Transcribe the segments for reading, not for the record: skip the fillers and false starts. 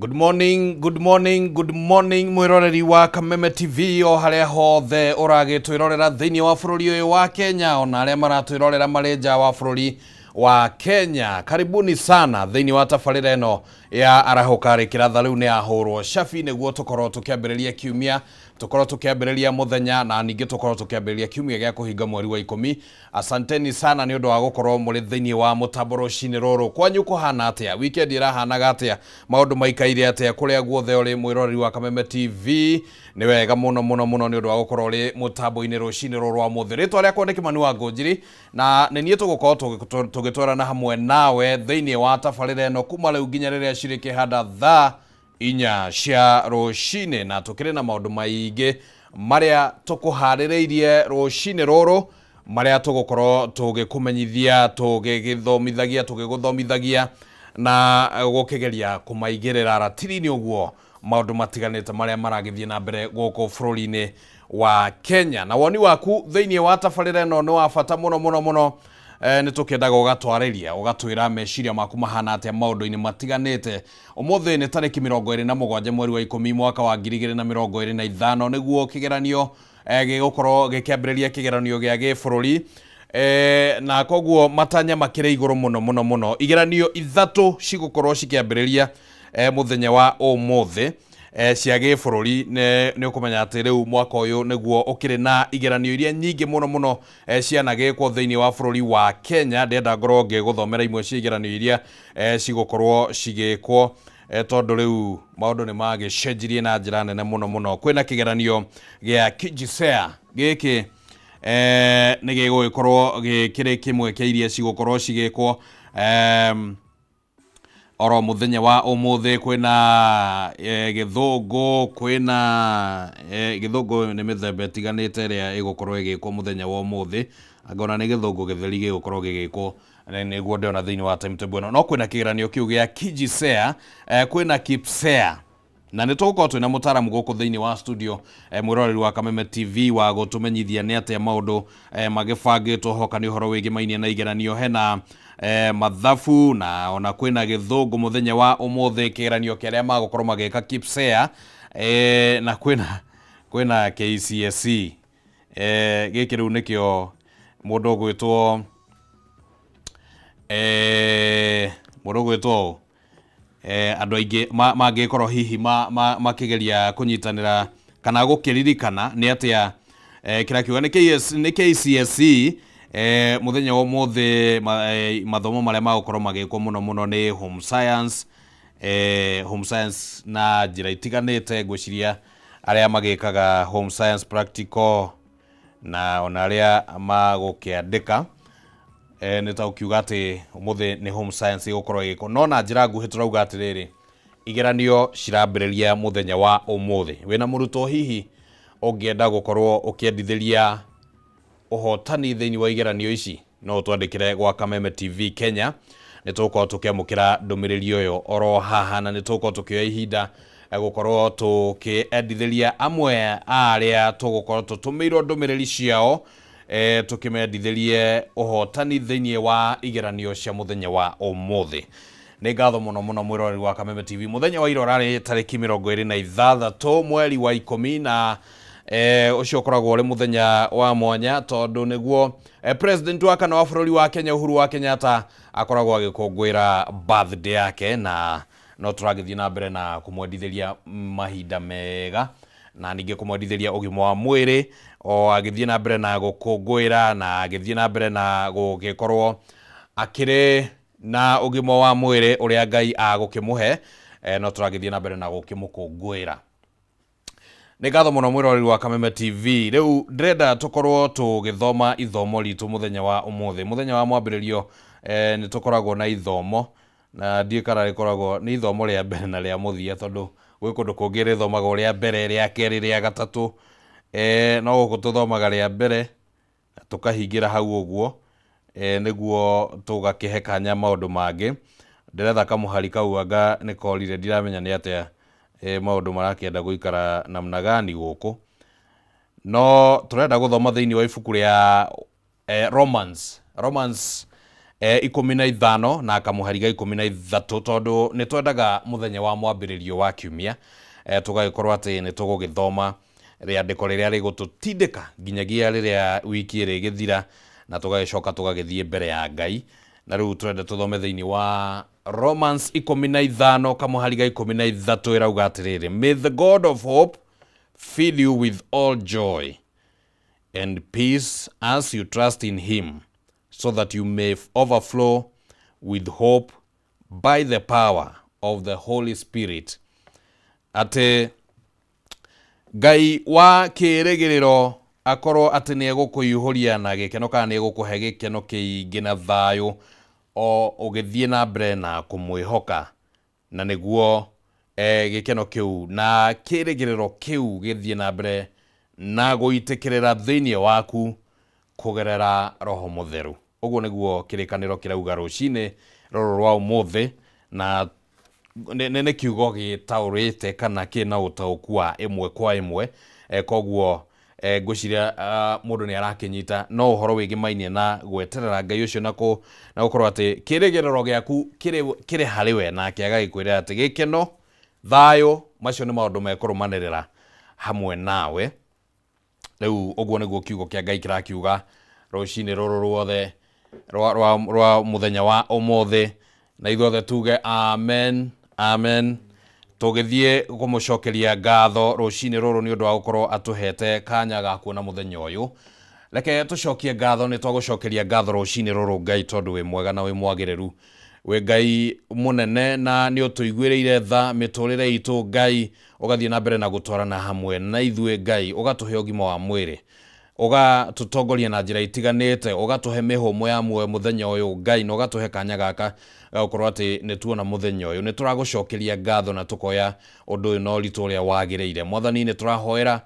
Good morning, good morning, good morning mwiroreri wa Kameme TV o haria hothe uragitwirorera thiini wa bururi uyu wa Kenya ona aria maratwirorera mari nja wa bururi wa Kenya. Karibuni sana thiini wa tabarĩra ĩno ya arahũka rĩkĩratha rĩu nĩ yahũrwo cabi nĩguo tũkorwo tũkĩambĩrĩria kiumia, tũkorwo tũkĩambĩrĩria mũthenya na ningĩ tũkorwo tũkĩambĩrĩria kiumia gĩa kũhinga mweri wa 10. Asanteni sana nĩ ũndũ wa gũkorwo mũrĩ thĩinĩ wa mũtambo rũcinĩ rũrũ. Kwanyu kũhana atĩa? Weekend ĩrahanaga atĩa? Maũndũ maikaire atĩa kũrĩa guothe ũrĩ mwĩroreri wa Kameme TV? Nĩ wega mũno mũno mũno nĩ ũndũ wa gũkorwo ũrĩ mũtambo-inĩ rũcinĩ rũrũ rwa mũthĩ. Rĩtwa rĩakwa nĩ Kĩmani wa Ngũnjiri na nĩ niĩ tũgũkorwo tũgĩtwarana hamwe nawe thĩinĩ wa tabarĩra ĩno kuma rĩu nginya rĩrĩa cirĩkĩhanda thaa 4 cia rũcinĩ, na tũkĩrĩ na maũndũ maingĩ marĩa tũkũharĩrĩirie rũcinĩ rũrũ, marĩa tũgũkorwo tũgĩkũmenyithia, tũgĩgĩthomithagia, tũgĩgũthomithagia na gũkĩgeria kũmaigĩrĩra ratiri-inĩ ũguo maũndũ matiganĩte marĩa maragĩthiĩ na mbere gũkũ bũrũri-inĩ wa Kenya. Na woni waku thĩinĩ wa tabarĩra ĩno nĩ wa bata mũno mũno mũno. Nĩ tũkĩendaga ũgatwarĩria ũgatwĩra meciria maku mahana atĩa maũndũ-inĩ matiganĩte. Ũmũthĩ nĩ tarĩki 27 mweri wa 10 mwaka wa 2025 nĩguo kĩgeranio gĩgũkorwo gĩkĩambĩrĩria kĩgeranio gĩa gĩbũrũri, na koguo matanya makĩrĩ igũrũ mũno mũno mũno. Igeranio 3 cigũkorwo cikĩambĩrĩria mũthenya wa ũmũthĩ cia gĩbũrũri. Nĩ ũkũmenya atĩ rĩu mwaka ũyũ nĩguo ũkĩrĩ na igeranio iria nyingĩ mũno mũno cianagĩkwo thĩinĩ wa bũrũri wa Kenya. Ndĩrenda ngorwo ngĩgũthomera imwe cia igeranio iria cigũkorwo cigĩkwo, tondũ rĩu maũndũ nĩ magĩcenjirie na njĩra nene mũno mũno. Kwĩna kĩgeranio gĩa KJSEA gĩkĩ nĩ gĩgũgĩkorwo gĩkĩrĩ kĩmwe kĩa iria cigũkorwo cigĩkwo oro mũthenya wa ũmũthĩ. Kwĩna gĩthũngũ, kwĩna gĩthũngũ nĩ mĩthemba ĩtiganĩte ĩrĩa ĩgũkorwo ĩgĩkwo mũthenya wa ũmũthĩ. Angona nĩ gĩthũngũ gĩtheri gĩgũkorwo gĩgĩkwo nĩguo ndĩrona thĩinĩ wa timetable ĩno. No kwĩna kĩgeranio kĩu gĩa KJSEA, kwĩna KPSEA, na nĩ tũgũkorwo twĩna mũtaaramu gũkũ thĩinĩ wa studio mwĩroreri wa Kameme TV wa gũtũmenyithia nĩ atĩa maũndũ magĩbangĩtwo hoka nĩ ũhoro wĩgĩmainie na igeranio. Hena mathabu na ona kwĩna gĩthũngũ mũthenya wa ũmũthĩ, kĩgeranio kĩa arĩa magũkorwo magĩka KPSEA, na kwĩna KCSE. Gĩkĩ rĩu nĩkĩo mũndũ ũgwĩtwo mũndũ ũgwĩtwo andũ aingĩ mangĩkorwo hihi makĩgeria kũnyitanĩra kana gũkĩririkana nĩ atĩa kĩrĩa kiuga nĩ KCSE. Mũthenya wa ũmũthĩ mathomo marĩa magũkorwo magĩkwo mũno mũno nĩ home science, home science na njĩra itiganĩte. Ngwĩciria arĩa magĩkaga home science practical na ona arĩa magũkĩandĩka, nĩ ta ũkiuga atĩ ũmũthĩ nĩ home science ĩgũkorwo ĩgĩkwo. No na njĩra nguhĩ tũrauga atĩrĩrĩ, igeranio cirambĩrĩria mũthenya wa ũmũthĩ. Wĩna mũrutwo hihi ũngĩenda gũkorwo ũkĩendithĩria ũhotani thĩinĩ wa igeranio ici, no ũtwandĩkĩre gwa Kameme TV Kenya. Nĩ tũgũkorwo tũkĩamũkĩra ndũmĩrĩri ũyũ oro haha, na nĩ tũgũkorwo tũkĩoya ihinda gũkorwo tũkĩendithĩria amwe a arĩa tũgũkorwo tũtũmĩirwo ndũmĩrĩri ciao, tũkĩmendithĩrie ũhotani thĩinĩ wa igeranio cia mũthenya wa ũmũthĩ. Nĩ ngatho mũno mũno mwĩroreri wa Kameme TV. Mũthenya wa ira ũrarĩ tarĩki 26 mweri wa 10, na ũcio ũkoragwo ũrĩ mũthenya wa mwanya tondũ nĩguo president wa kana wa bũrũri wa Kenya Uhuru wa Kenyatta akoragwo agĩkũngũĩra birthday yake, na no tũragĩthiĩ na mbere na kũmwendithĩria mahinda mega na ningĩ kũmwendithĩria ũgima wa mwĩrĩ o agĩthiĩ na mbere na gũkũngũĩra na agĩthiĩ na mbere na gũgĩkorwo akĩrĩ na ũgima wa mwĩrĩ ũrĩa Ngai agũkĩmũhe. No tũragĩthiĩ na mbere na gũkĩmũkũngũĩra. Nĩ ngatho mũno mwĩroreri wa Kameme TV. Rĩu ndĩrenda tũkorwo tũgĩthoma ithomo ritũ mũthenya wa ũmũthĩ. Mũthenya wa mwambĩrĩrio nĩ tũkoragwo na ithomo, na ndiũĩ kana rĩkoragwo nĩ ithomo rĩa mbere na rĩa mũthia, tondũ gwĩ kũndũ kũngĩ rĩthomagwo rĩa mbere, rĩa kerĩ, rĩa gatatũ, no gũkũ tũthomaga rĩa mbere na tũkahingĩra hau ũguo, nĩguo tũgakĩhe kanya maũndũ mangĩ. Ndĩretha kamũhari kau anga nĩ korire, ndiramenya nĩ atĩa maũndũ marakĩenda gũikara namna gani gũkũ. No tũrenda gũthoma thĩinĩ wa ibuku rĩa Romans. Romans 15 na kamũhari ga 13 tondũ nĩ twendaga mũthenya wa mwambĩrĩrio wa kiumia tũgagĩkorwo atĩ nĩ tũgũgĩthoma rĩandĩko rĩrĩa rĩgũtũtindĩka nginyagia rĩrĩa wiki ĩrĩgĩthira na tũgagĩcoka tũgagĩthiĩ mbere ya Ngai. Na rĩu tũrenda tũthome thĩinĩ wa Romans 15 kamũhari ga 13 ĩrauga atĩrĩrĩ, may the God of hope fill you with all joy and peace as you trust in him, so that you may overflow with hope by the power of the Holy Spirit. Atĩ Ngai wa kĩĩrĩgĩrĩro akorwo atĩ nĩ egũkũihũria na gĩkeno kana nĩ egũkũhe gĩkeno kĩingĩ na thayũ o ũgĩthiĩ na mbere na kũmwĩhoka, na nĩguo gĩkeno kĩu na kĩĩrĩgĩrĩro kĩu gĩthiĩ na mbere na gũitĩkĩrĩra thĩinĩ waku kũgerera Roho Mũtheru. Ũguo nĩguo kĩrĩkanĩro kĩrauga rũcinĩ rũrũ rwa ũmũthĩ, na nĩ kiugo gĩtaũrĩte kana kĩna ũtaũku wa ĩmwe kwa ĩmwe. Koguo ngwĩciria mũndũ nĩ arakĩnyita no ũhoro wĩgĩmainie na gweterera Ngai ũcio na gũkorwo atĩ kĩĩrĩgĩrĩro gĩaku kĩrĩ harĩ we, nake agagĩkwĩra atĩ gĩkeno, thayũ, macio nĩ maũndũ mekũrũmanĩrĩra hamwe nawe. Rĩu ũguo nĩguo kiugo kĩa Ngai kĩrakiuga rũcinĩ rũrũ ruothe rwa mũthenya wa ũmũthĩ, na ithuothe tuge amen, amen. Tũgĩthiĩ kũmũcokeria ngatho rũcinĩ rũrũ nĩ ũndũ wa gũkorwo atũhete kanya ga kuona mũthenya ũyũ. Reke tũcokie ngatho, nĩ twagũcokeria ngatho rũcinĩ rũrũ Ngai, tondũ wĩ mwega na wĩ mwagĩrĩru, wĩ Ngai mũnene na nĩ ũtũiguĩrĩire tha mĩtũrĩre itũ Ngai, ũgathiĩ na mbere na gũtwarana hamwe na ithuĩ Ngai, ũgatũhe ũgima wa mwĩrĩ, ũgatũtongoria na njĩra itiganĩte, ũgatũhe mĩhũmũ ya muoyo mũthenya ũyũ Ngai, na ũgatũhe kanya gaka ga gũkorwo atĩ nĩ tuona mũthenya ũyũ. Nĩ tũragũcokeria ngatho na tũkoya ũndũ ũyũ na ũritũ ũrĩa wagĩrĩire. Mwathani, nĩ tũrahoera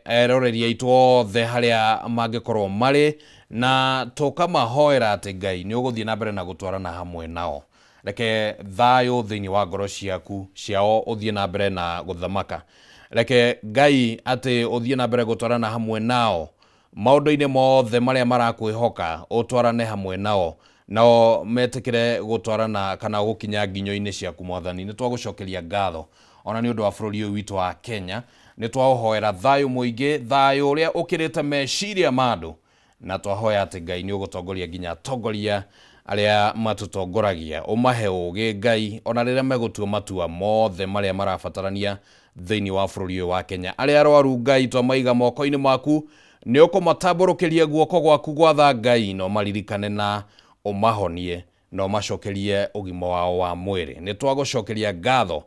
eroreri aitũ othe harĩa mangĩkorwo marĩ, na tũkamahoera atĩ Ngai nĩ ũgũthiĩ na mbere na gũtwarana hamwe nao. Reke thayũ thĩinĩ wa ngoro ciaku ciao ũthiĩ na mbere na gũthamaka. Reke Ngai atĩ ũthiĩ na mbere gũtwarana hamwe nao maũndũ-inĩ mothe marĩa marakwĩhoka, ũtwarane hamwe nao, nao metĩkĩre gũtwarana kana gũkinya nginyo-inĩ ciaku. Mwathani, nĩ twagũcokeria ngatho ona nĩ ũndũ wa bũrũri ũyũ witũ wa Kenya. Nĩ twaũhoera thayũ mũingĩ, thayũ ũrĩa ũkĩrĩte meciria ma andũ, na twahoya atĩ Ngai nĩ ũgũtongoria nginya atongoria arĩa matũtongoragia, ũmahe ũũgĩ Ngai ona rĩrĩa megũtua matua mothe marĩa marabatarania thĩinĩ wa bũrũri ũyũ wa Kenya. Arĩa arwaru Ngai twamaiga moko-inĩ maku, nĩ ũkũmatambũrũkĩria guoko gwaku gwatha Ngai, na ũmaririkane na ũmahonie na ũmacokerie ũgima wao wa mwĩrĩ. Nĩ twagũcokeria ngatho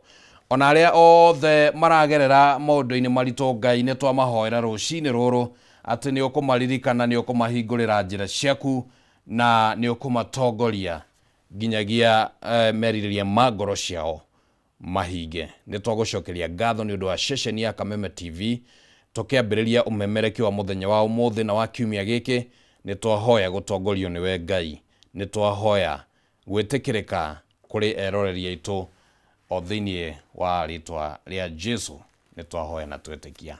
ona arĩa othe maragerera maũndũ-inĩ maritũ Ngai, nĩ twamahoera rũcinĩ rũrũ atĩ nĩ ũkũmaririkana, nĩ ũkũmahingũrĩra njĩra ciaku na nĩ ũkũmatongoria nginyagia merirĩria ma ngoro ciao mahinge. Nĩ twagũcokeria ngatho nĩ ũndũ wa ceceni ya Kameme TV tũkĩambĩrĩria ũmemerekio wa mũthenya wa ũmũthĩ na wa kiumia gĩkĩ. Nĩ twahoya gũtongorio nĩwe Ngai, nĩ twahoya gwĩtĩkĩrĩka kũrĩ eroreri aitũ o thĩinĩ wa rĩtwa rĩa Jesu. Nĩ twahoya na twetĩkia,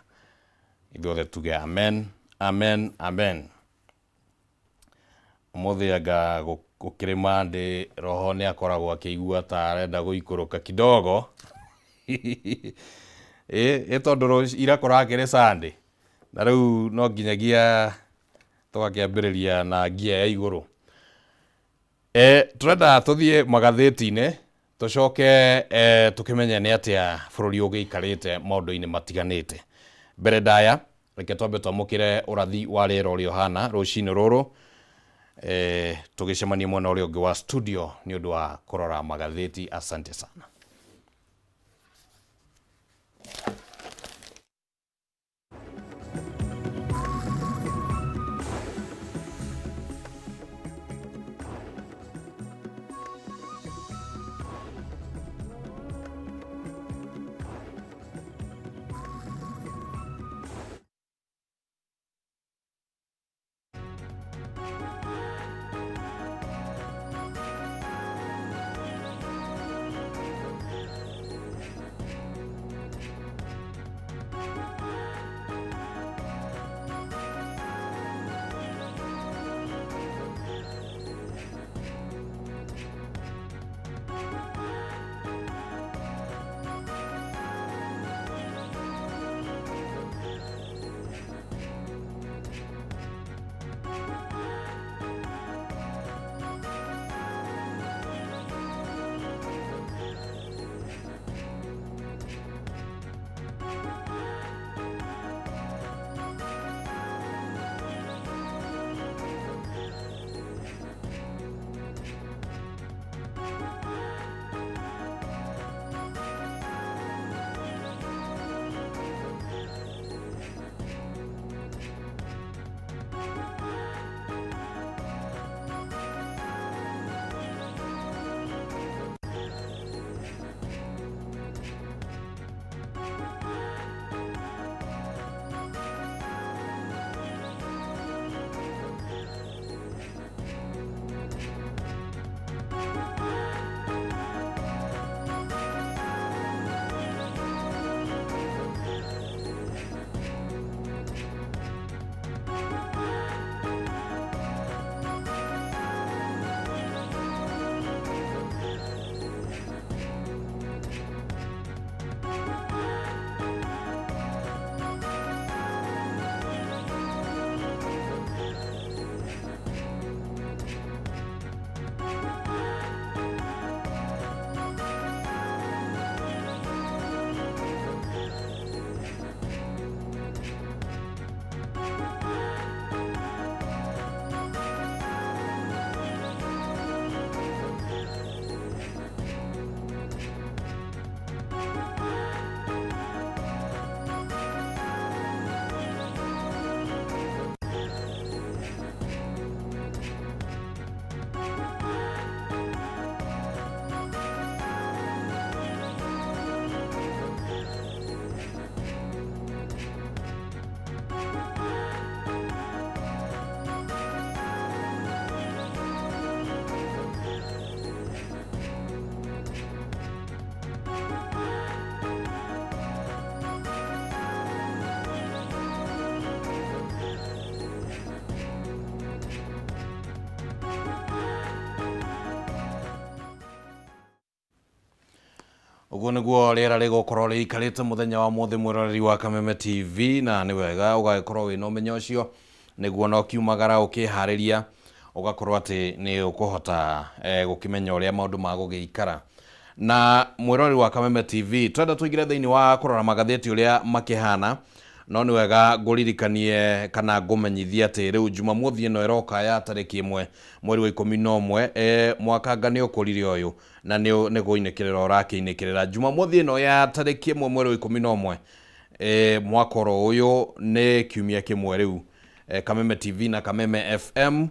ithuothe tuge amen, amen, amen. Ũmũthĩ anga gũkĩrĩ ndĩ roho nĩ akoragwo akĩigua ta arenda gũikũrũka kidogo ĩ tondũ ira kũrakĩrĩ Sunday, na rĩu no nginyagia tũgakĩambĩrĩria na ngia ya igũrũ. Tũrenda tũthiĩ magathĩti-inĩ tũcoke tũkĩmenye nĩ atĩa bũrũri ũgĩikarĩte maũndũ-inĩ matiganĩte. Mbere ndaya reke twambe twamũkĩre ũrathi wa rĩera ũrĩa ũhana rũcinĩ rũrũ, tũgĩcemania mwena ũrĩa ũngĩ wa studio nĩ ũndũ wa kũrora magathĩti. Asante sana. Ũguo nĩguo rĩera rĩgũkorwo rĩikarĩte mũthenya wa mũthĩ mwĩroreri wa Kameme TV, na nĩ wega ũgagĩkorwo wĩna ũmenyo ũcio nĩguo no kiumagara ũkĩharĩria ũgakorwo atĩ nĩ ũkũhota gũkĩmenya ũrĩa maũndũ magũgĩikara. Na mwĩroreri wa Kameme TV, twenda tũingĩre thĩinĩ wa kũrora magathĩti ũrĩa makĩhana, no nĩ wega ngũririkanie kana ngũmenyithie atĩ rĩu Jumamothi ĩno ĩroka ya tarĩki 1 mweri wa 11 mwakanga nĩ ũkũrire ũyũ na nĩ gũinĩkĩrĩra ũrakĩinĩkĩrĩra. Jumamothi ĩno ya tarĩki 1 mweri wa 11 mwaka oro ũyũ nĩ kiumia kĩmwe rĩu Kameme TV na Kameme FM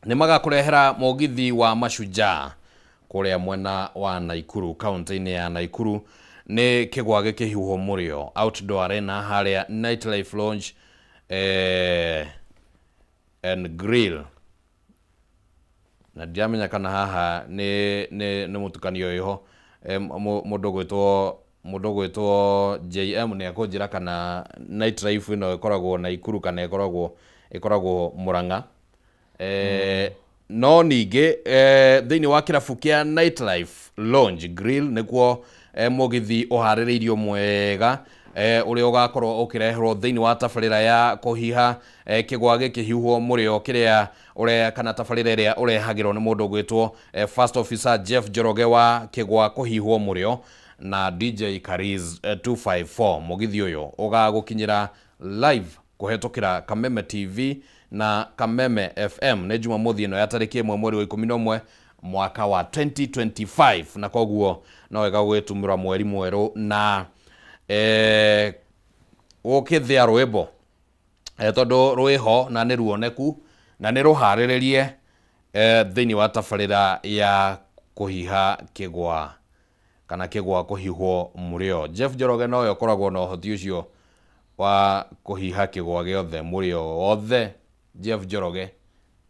nĩ magakũrehera mũgithi wa Mashujaa kũrĩa mwena wa Naikuru, kaunti-inĩ ya Naikuru, nĩ kĩgwa gĩkĩhuhwo mũrĩo outdoor arena harĩa Nightlife Lounge and Grill. Na ndiramenya kana haha nĩ mũtukanio ĩho mũndũ gwĩtwo JM nĩ akũnjĩra kana Nightlife ĩno ĩkoragwo Naikuru kana ĩkoragwo Murang'a. No ningĩ thĩinĩ wa kĩrabu kĩa Nightlife Lounge Grill nĩkuo mũgithi ũharĩrĩirio mwega ũrĩa ũgakorwo ũkĩreherwo thĩinĩ wa tabarĩra ya kũhiha kĩgwa gĩkĩhuhwo mũrĩo kĩrĩa ũrĩa kana tabarĩra ĩrĩa ũrehagĩrwo nĩ mũndũ ũgwĩtwo First Officer Jeff Njoroge wa kĩgwa kũhihwo mũrĩo na DJ Kariz 254. Mũgithi ũyũ ũgagũkinyĩra live kũhetũkĩra Kameme TV na Kameme FM nĩ Jumamothi ĩno ya tarĩki 1 mweri wa 11 mwaka wa 2025, na koguo no wega gwĩtumĩra mweri mwerũ na ũkĩthĩa rwĩmbo tondũ rwĩho na nĩ ruoneku na nĩ rũharĩrĩrie thĩinĩ wa tabarĩra ya kũhiha kĩgwa kana kĩgwa kũhihwo mũrĩo. Jeff Njoroge nowe ũkoragwo na ũhoti ũcio wa kũhiha kĩgwa gĩothe mũrĩo wothe. Jeff Njoroge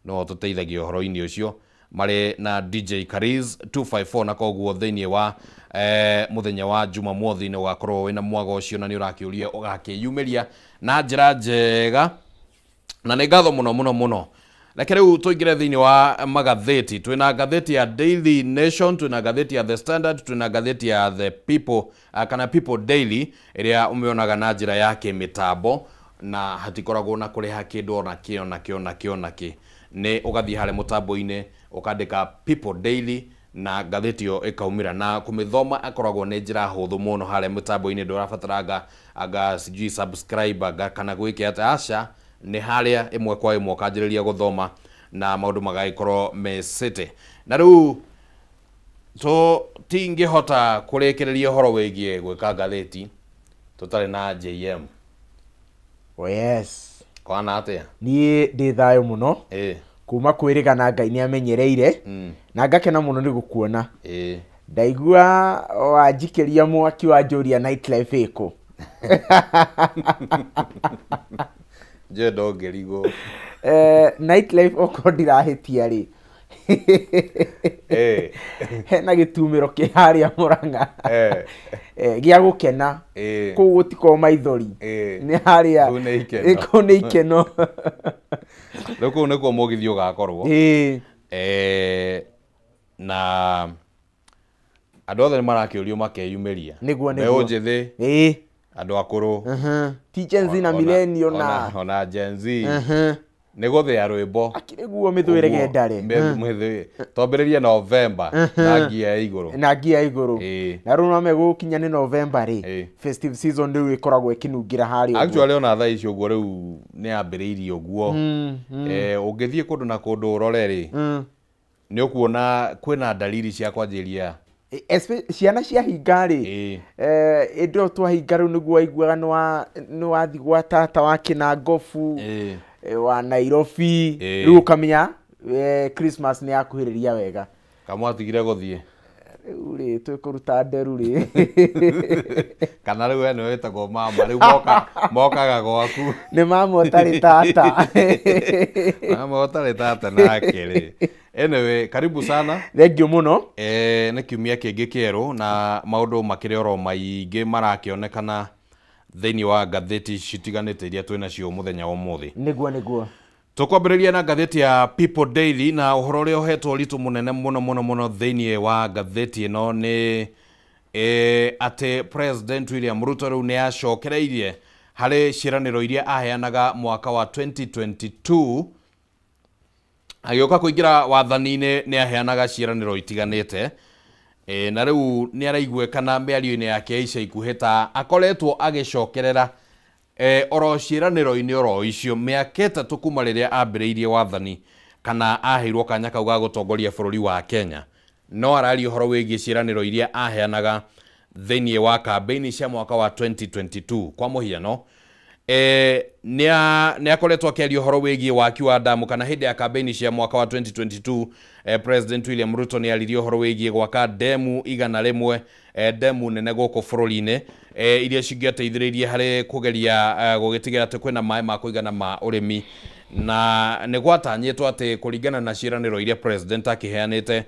no tũteithagia ũhoro-inĩ ũcio marĩ na DJ Kariz 254, na koguo thĩinĩ wa mũthenya wa Jumamothi nĩ ũgakorwo wĩna mwago ũcio na nĩ ũrakĩũria ũgakĩyumĩria na njĩra njega, na nĩ ngatho mũno mũno mũno. Reke rĩu tũingĩre thĩinĩ wa magathĩti. Twĩna ngathĩti ya Daily Nation, twĩna ngathĩti ya The Standard, twĩna ngathĩti ya The People kana People Daily ĩrĩa ũmĩonaga na njĩra ya kĩmĩtambo na hatikoragwo na kũrĩha kĩndũ ona kĩ ona kĩ ona kĩ ona kĩ. Nĩ ũgathiĩ harĩa mũtambo-inĩ ũkandĩka People Daily na ngathĩti ĩyo ĩkaumĩra, na kũmĩthoma akoragwo nĩ njĩra hũthũ mũno harĩa mũtambo-inĩ, ndũrabatara anga sijui subscribe anga kana gwĩke atĩa, aca, nĩ harĩa ĩmwe kwa ĩmwe ũkanjĩrĩria gũthoma na maũndũ magagĩkorwo mecĩte. Na rĩu tũtingĩhota kũrĩkĩrĩria ũhoro wĩgiĩ gwĩka ngathĩti tũtarĩ na JM. Oh yes. Kwana atĩa? Niĩ ndĩ thayũ mũno. Kuma kwĩrĩgana Ngai nĩ amenyereire na ngakena mũno nĩ gũkuona. Ndaigua wanjikĩria mwaki wa njũria Nightlife ĩkũ. Njũĩ ndũngĩrigwo. Nightlife okorwo ndirahĩtia rĩ, hena gĩtumĩro kĩ harĩa Murang'a gĩa gũkena, kũu gũtikorwo maithori, nĩ harĩa kũu nĩ ikeno, kũu nĩ ikeno. Rĩu kũu nĩkuo mũgithi ũgakorwo. Na andũ othe nĩ marakĩũrio makeyumĩria. Nĩguo. Mbeũ njĩthĩ, andũ akũrũ, ti Gen Z na millennial na ona Gen Z nĩ gũthĩa rwĩmbo. Akĩrĩguo mĩthwĩre gendare. Twambĩrĩrie November na ngia ya igũrũ. Na ngia ya igũrũ. Na rĩu no megũkinya nĩ November rĩ, festive season rĩu ĩkoragwo ĩkĩnungĩra harĩa ũguo. Actually ona thaa ici ũguo rĩu nĩ yambĩrĩirie ũguo. Ũngĩthiĩ kũndũ na kũndũ ũrore rĩ, nĩ ũkuona kwĩna dalili cia kwanjĩrĩria. Ciana ciahinga rĩ, ĩndĩ ĩyo twahinga rĩu nĩguo waiguaga nĩ wathiĩ gwa tata wa Kĩnangobu, wa Nairobi, rĩu ũkamenya Christmas nĩ yakuhĩrĩria wega. Kamwatigire gũthiĩ. Rĩu rĩ twĩkũruta nderu rĩ. Kana rĩu we nĩwe wĩtagwo mama, rĩu mokaga gwaku. Nĩ mama ũtarĩ tata. Mama ũtarĩ tata nake rĩ. Anyway, karibu sana. Thank you mũno. Nĩ kiumia kĩngĩ kĩerũ na maũndũ makĩrĩ oro maingĩ marakĩonekana thĩinĩ wa ngathĩti citiganĩte iria twĩnacio mũthenya wa ũmũthĩ. Nĩguo. Tũkwambĩrĩria na ngathĩti ya People Daily na ũhoro ũrĩa ũhetwo ũritũ mũnene mũno mũno mũno thĩinĩ wa ngathĩti ĩno nĩ atĩ President William Ruto rĩu nĩ acokereirie harĩ ciĩranĩro iria aheanaga mwaka wa 2022 agĩũka kũingĩra wathani-inĩ nĩ aheanaga ciĩranĩro itiganĩte na rĩu nĩ araiguĩkana mĩario-inĩ yake ica ikuhĩ ta akoretwo agĩcokerera oro ciĩranĩro-inĩ oro icio mĩaka 3 kuma rĩrĩa ambĩrĩirie wathani kana aheirwo kanya kau ga gũtongoria bũrũri wa Kenya no araria ũhoro wĩgiĩ ciĩranĩro iria aheanaga thĩinĩ wa kambĩini cia mwaka wa 2022 kwa mũhiano nĩ akoretwo akĩaria ũhoro wĩgiĩ waki wa damu kana hĩndĩ ya kambĩini cia mwaka wa 2022 President William Ruto nĩ aririe ũhoro wĩgiĩ gwaka demu 100 demu nene gũkũ bũrũri-inĩ iria cingĩateithĩrĩirie harĩ kũgeria gũgĩtigĩra atĩ kwĩna maĩ ma kũigana ma ũrĩmi na nĩ gwatanyĩtwo atĩ kũringana na ciĩranĩro iria President akĩheanĩte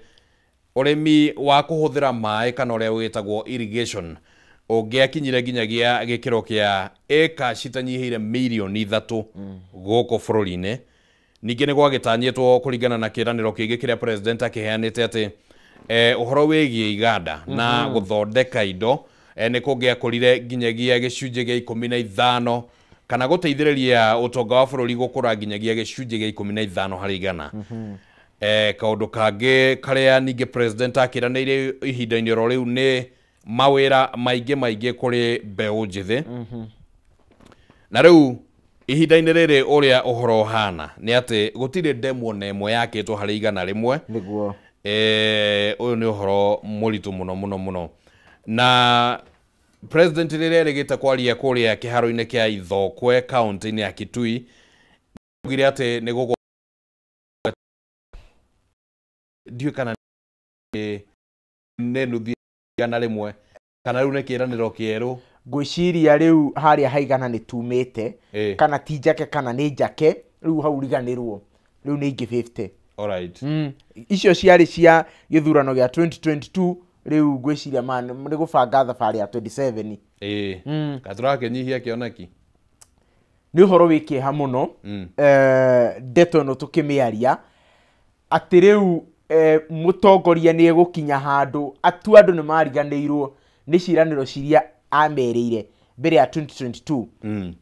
ũrĩmi wa kũhũthĩra maĩ kana ũrĩa wĩtagwo irrigation ũngĩakinyire nginyagia gĩkĩro kĩa ĩka citanyihĩire mirioni 3 gũkũ bũrũri-inĩ. Ningĩ nĩ gwagĩtanyĩtwo kũringana na kĩĩranĩro kĩngĩ kĩrĩa President akĩheanĩte atĩ ũhoro wĩgiĩ iganda na gũthondeka indo nĩ kũngĩakũrire nginyagia gĩcunjĩ gĩa 15 kana gũteithĩrĩria ũtonga wa bũrũri gũkũra nginyagia gĩcunjĩ gĩa 15 harĩ igana. Kaũndũ kangĩ karĩa ningĩ President akĩranĩire ihinda-inĩ oro rĩu nĩ mawĩra maingĩ maingĩ kũrĩ mbeũ njĩthĩ. Na rĩu ihinda-inĩ rĩrĩ ũrĩa ũhoro ũhana nĩ atĩ gũtirĩ ndemu ona ĩmwe yakĩtwo harĩ 100. Nĩguo. Ũyũ nĩ ũhoro mũritũ mũno mũno mũno. Na President rĩrĩa erĩgĩte kwaria kũrĩa kĩharo-inĩ kĩa Ithokwe kaunti-inĩ ya Kitui augire atĩ nĩ gũgũ ndiũĩ kana nĩ nuthu 100 kana rĩu nĩ kĩĩranĩro kĩerũ. Ngwĩciria rĩu harĩa haigana nĩ tumĩte kana ti njake kana nĩ njake rĩu hau riganĩrwo rĩu nĩ ingĩ 50. Alright. Icio ciarĩ cia gĩthurano gĩa 2022 rĩu ngwĩciria nĩ gũbanga thabarĩ ya 27. Katũrakĩnyihia kĩoneki. Nĩ ũhoro wĩ kĩeha mũno ndeto ĩno tũkĩmĩaria atĩ rĩu mũtongoria nĩ egũkinya handũ atu andũ nĩ mariganĩirwo nĩ ciĩranĩro ciria amerĩire mbere ya 2022.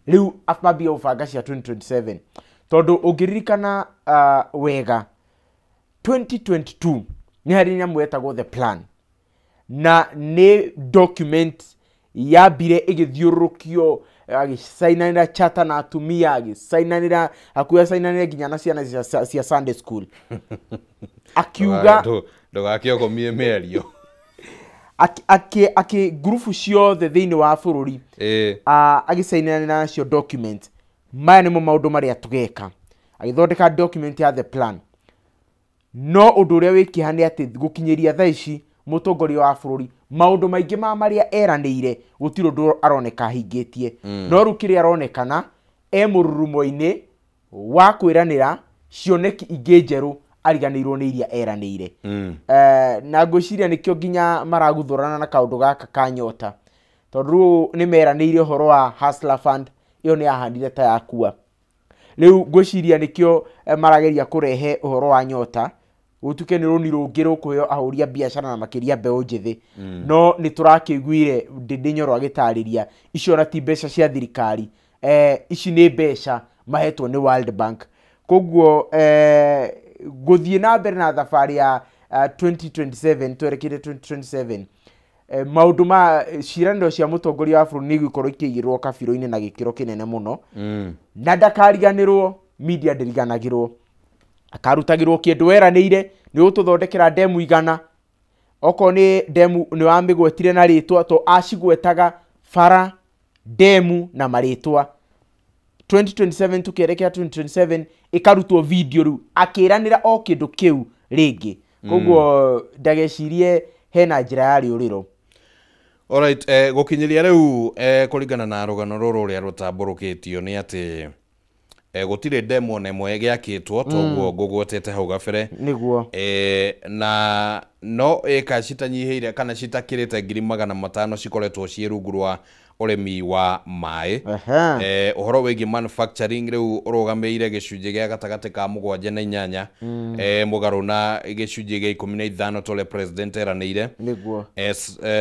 Rĩu mambia gũbanga cia 2027 tondũ ũngĩririkana wega 2022 nĩ harĩ nyamũ yetagwo the plan na nĩ document yambire ĩgĩthiũrũrũkio agĩcainanĩra charter na atumia agĩcainanĩra hakuhĩ acainanĩra nginya na ciana cia Sunday school akiuga ndũgakĩokomie mĩario akĩ ngurubu ciothe thĩinĩ wa bũrũri agĩcainanĩra nacio document maya nĩmo maũndũ marĩa tũgeka agĩthondeka document ya the plan. No ũndũ ũrĩa wĩ kĩeha nĩ atĩ gũkinyĩria thaa ici mũtongoria wa bũrũri maũndũ maingĩ ma marĩa eranĩire gũtirĩ ũndũ aroneka ahingĩtie. No rĩu kĩrĩa aronekana e mũrurumo-inĩ wa kwĩranĩra cioneki ingĩ njerũ ariganĩirwo nĩ iria eranĩire. Na ngwĩciria nĩkĩo nginya maraguthũrana na kaũndũ gaka ka nyota tondũ rĩu nĩ meranĩire ũhoro wa Hustler Fund ĩyo nĩ yahandire ta yakua. Rĩu ngwĩciria nĩkĩo marageria kũrehe ũhoro wa nyota gũtuĩke nĩ rũni rũngĩ rũkũheo ahũri a biacara na makĩria mbeũ njĩthĩ. No nĩ tũrakĩiguire Ndindi Nyoro agĩtarĩria icio ona ti mbeca cia thirikari ici nĩ mbeca mahetwo nĩ World Bank. Koguo gũthiĩ na mbere na thabarĩ ya 2027 twerekeire 2027 maũndũ ma ciĩranĩro cia mũtongoria wa bũrũri nĩ igũkorwo ikĩigĩrwo kabirũ-inĩ na gĩkĩro kĩnene mũno. Na ndakariganĩrwo media ndĩriganagĩrwo akarutagĩrwo kĩndũ weranĩire nĩ ũgũtũthondekera ndemu 100 okorwo nĩ ndemu nĩ wamĩgwetire na rĩtwa to acigwetaga bara ndemu na marĩtwa. 2027 tukielekea 2027 ikarutwo video rĩu akĩranĩra o kĩndũ kĩu rĩngĩ. Koguo ndagecirie hena njĩra ya rĩũrĩro. Alright, gũkinyĩria rĩu kũringana na rũgano rũrũ rũrĩa rũtambũrũkĩtio nĩ atĩ gũtirĩ ndemu ona ĩmwe ĩgĩakĩtwo toguo ngũgwetete hau gabere nĩguo na no ĩka citanyihĩire kana citakĩrĩte 500,000 cikoretwo ciĩ rungu rwa ũrĩmi wa maĩ. Ũhoro wĩgiĩ manufacturing rĩu ũrũgamĩrĩire gĩcunjĩ gĩa gatagatĩ ka 7 na 8, mũgarũ na gĩcunjĩ gĩa 15 tũrĩa president eranĩire. Nĩguo.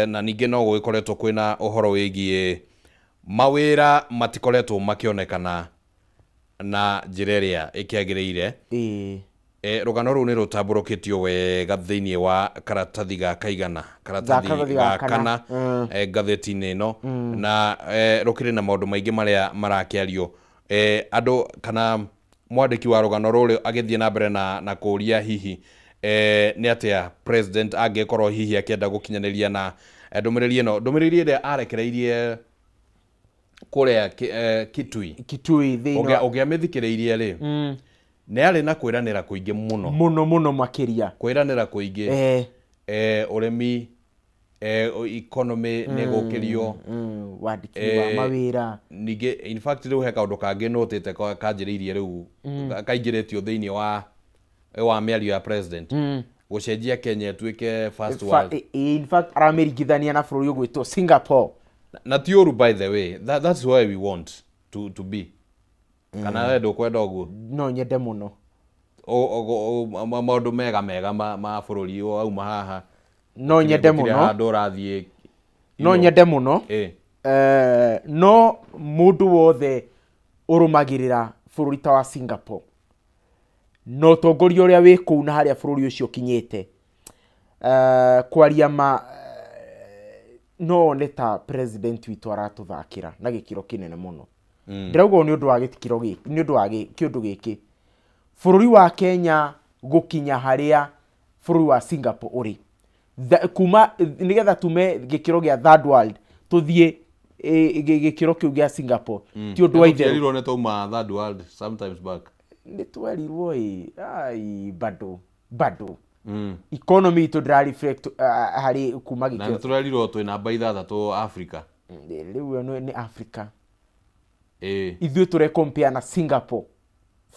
Na ningĩ no gũgĩkoretwo kwĩna ũhoro wĩgiĩ mawĩra matikoretwo makĩonekana na njĩra ĩrĩa ĩkĩagĩrĩire. Rũgano rũu nĩ rũtambũrũkĩtio wega thĩinĩ wa karatathi ga kaigana, karatathi ga kana ngathĩti-inĩ ĩno, na rũkĩrĩ na maũndũ maingĩ marĩa marakĩario. Andũ kana mwandĩki wa rũgano rũrũ agĩthiĩ na mbere na kũũria hihi nĩ atĩa president angĩkorwo hihi akĩenda gũkinyanĩria na ndũmĩrĩri ĩno, ndũmĩrĩri ĩrĩa arekereirie kũrĩa Kitui. Kitui thĩinĩ ũngĩamĩthikĩrĩirie rĩ, nĩ arĩ na kwĩranĩra kũingĩ mũno mũno mũno makĩria, kwĩranĩra kũingĩ, ũrĩmi, economy nĩ gũkĩrio, wandĩki wa mawĩra. Ningĩ in fact rĩu he kaũndũ kangĩ notĩte kanjĩrĩirie rĩu kaingĩrĩtio thĩinĩ wa mĩario ya president, gũcenjia Kenya ĩtuĩke first world. In fact aramĩringithania na bũrũri ũgwĩtwo Singapore. Na ti ũru, by the way, that's where we want to be. Kana we ndũkwenda ũguo? No nyende mũno. Maũndũ mega mega ma bũrũri wauma haha. No nyende mũno. Handũ ũrathiĩ. No nyende mũno. No mũndũ wothe ũrũmagĩrĩra bũrũri ta wa Singapore na ũtongoria ũrĩa wĩ kũu na harĩa bũrũri ũcio ũkinyĩte, kwaria ma, no one ta president witũ aratũthakĩra na gĩkĩro kĩnene mũno. Ndĩrauga nĩ ũndũ wa gĩkĩro gĩkĩ, nĩ ũndũ wa kĩũndũ gĩkĩ, bũrũri wa Kenya gũkinya harĩa bũrũri wa Singapore ũrĩ, kuma nĩgetha tume gĩkĩro gĩa third world tũthiĩ gĩkĩro kĩu gĩa Singapore, ti ũndũ wa itherũ. Twerirwo nĩ twauma third world sometimes back. Nĩ twerirwo ĩ, ai bado economy itũ ndĩra reflect harĩ kuma gĩkĩro. Na nĩ tũrerirwo twĩ namba 6 Africa. Rĩu ĩno nĩ Africa. Ithuĩ tũrekompea na Singapore.